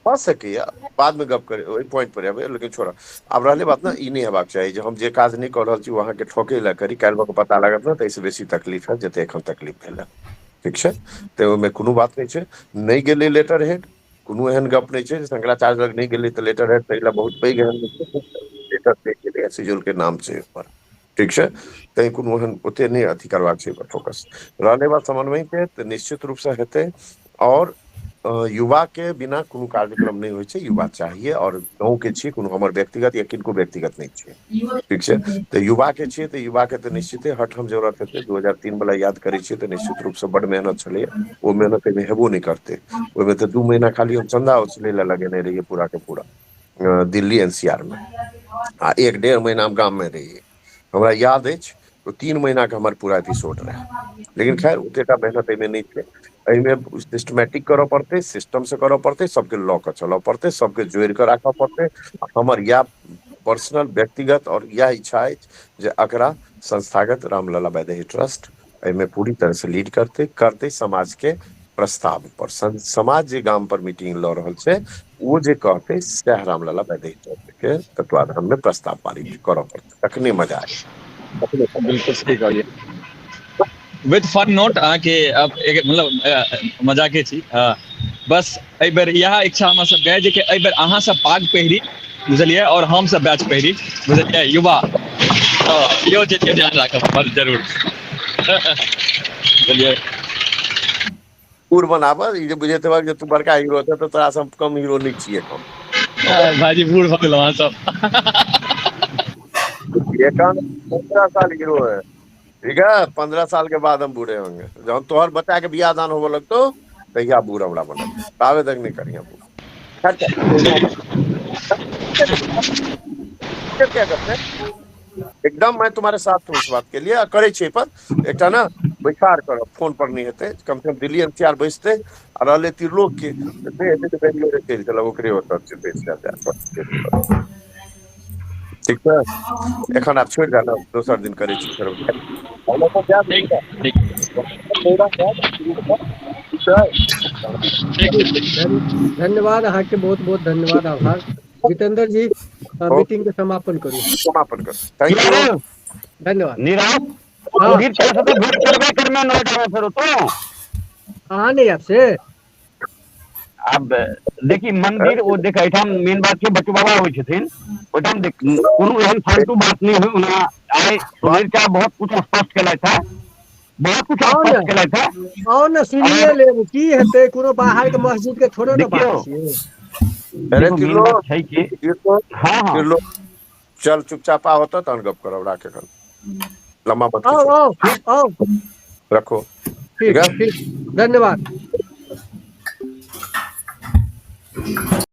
भऽ सकैया, बाद में गप करे ओहि पॉइंट पर आबै, लेकिन छोड़ा। आब रहलै बात ने, ई नहि हेबाक चाही जे हम जे काज नहि कऽ रहल छी ओ अहाँके ठोकै लए करी, काल्हि भऽ कऽ पता लागत ने तऽ एहिसँ बेसी तकलीफ हैत जते एखन तकलीफ भेल है। ठीक छै, तऽ ओहिमे कोनो बात नहि छै। नहि गेलै लेटर हेड, कोनो एहन गप नहि छै जे शंकराचार्य लग नहि गेलै तऽ लेटर हेड ताहि लए बहुत पैघ एहन लेटर नहि गेलै, सिजौल के नाम छै ओहिपर। ठीक छै, तैं कोनो एहन ओते नहि अथी करबाक छै फोकस। रहलै बात समन्वय के, तऽ निश्चित रूपसँ हेतै। और युवा के बिना कोनो कार्यक्रम नहि होइ छै, युवा चाहिए। और गाँव के छियै, कोनो हमर व्यक्तिगत या किनको व्यक्तिगत नहि छियै। ठीक छै, तऽ युवा के छियै तऽ युवा के तऽ निश्चिते हर ठाम जरूरत हेतै। 2003 वाला याद करै छियै तऽ निश्चित रूपसँ बड मेहनत छलैया, ओ मेहनत एहिमे हेबो नहि करतै। ओहिमे तऽ 2 महीना खाली हम चंदा वसूलै लए लगेने रहियै पूरा के पूरा दिल्ली एनसीआर में। आ 1-1.5 महीना हम गाममे रहियै। हमरा याद अछि ओ 3 महीनाके हमर पूरा एपिसोड रहै। लेकिन खैर ओतेटा मेहनत एहिमे नहि छै। एहिमे सिस्टमेटिक करऽ पड़तै, सिस्टम से करऽ पड़तै, सबके लऽ कऽ चलऽ पड़तै, सबके जोड़ि कऽ राखऽ पड़तै। हमर इएह पर्सनल व्यक्तिगत और इएह इच्छा अछि जे एकरा संस्थागत रामलला वैदेही ट्रस्ट एहिमे पूरी तरह से लीड करतै, करतै समाज के प्रस्ताव पर। समाज जे गाम पर मीटिंग लऽ रहल छै ओ जे कहतै सएह रामलला वैदेही ट्रस्ट के तत्वाधान मे प्रस्ताव पारित करऽ पड़तै, तखने मजा आयत। बिल्कुल सही कहलियै। विथ फन नोट अहाँके मतलब मजाके छी। बस एहि बेर इएह इच्छा हमरा सबके जे कि एहि बेर अहाँ सब पाग पहिरी, बुझलियै, और हम सब बैच पहिरी, बुझलियै, युवा इहो चीज के ध्यान राखब जरूर, बुझलियै। पूर बनाबऽ, ई जे बुझैत हेबक जे तू बड़का हीरो छह तऽ तोरा से कम हीरो नहि छियै हम। भाईजी बूढ़ भऽ गेलहुँ अहाँ सब। एखन 15 साल हीरो है, ठीक है, 15 साल के बाद हम बूढ़े होंगे। जहन तोहर बच्चा के बियाह दान होबऽ लगतौ तहिया बूढ़ हमरा बनल, ताबे तक नहि करिहे बूढ़। क्या करते एकदम मैं तुम्हारे साथ हूँ इस बात के लिए। करै छियै पर एकटा ने बैसार करब, फोन पर नहि हेतै, कम से कम दिल्ली एनसीआर बैसतै आ रहलै त्रिलोक के नहि हेतै तऽ बेंगलोरे चलि चलब, ओकरे ओतऽ बैस जायब। ठीक छै, एखन आब छोड़ि दे ने, दोसर दिन करै छी फेर। धन्यवाद अहाँके, बहुत बहुत धन्यवाद, आभार। जितेंद्र जी मीटिंग के समापन करू। समापन करू, thank you, धन्यवाद। नीरज भेंट करबे करमे नोएडा में फेर तो अहाँ नहीं आब से आब देखी मंदिर ओ देख एहिठाम मेन बात छै बच्चू बाबा होइ छथिन ओहिठाम कोनो एहन फालतू बात नहि होइ। ओना आइ सुधीर चा बहुत कुछ स्पष्ट केलथि है, बहुत कुछ स्पष्ट केलथि है। आओ ने सुनिए लेब की हेतै, कोनो बाहर के मस्जिद के थोड़े ने बात छियै। अरे छै कि हां हां चल चुपचाप आओ तो तहन गप करब, राख एखन लम्बा मत आओ आओ आओ रखो। ठीक ठीक, धन्यवाद।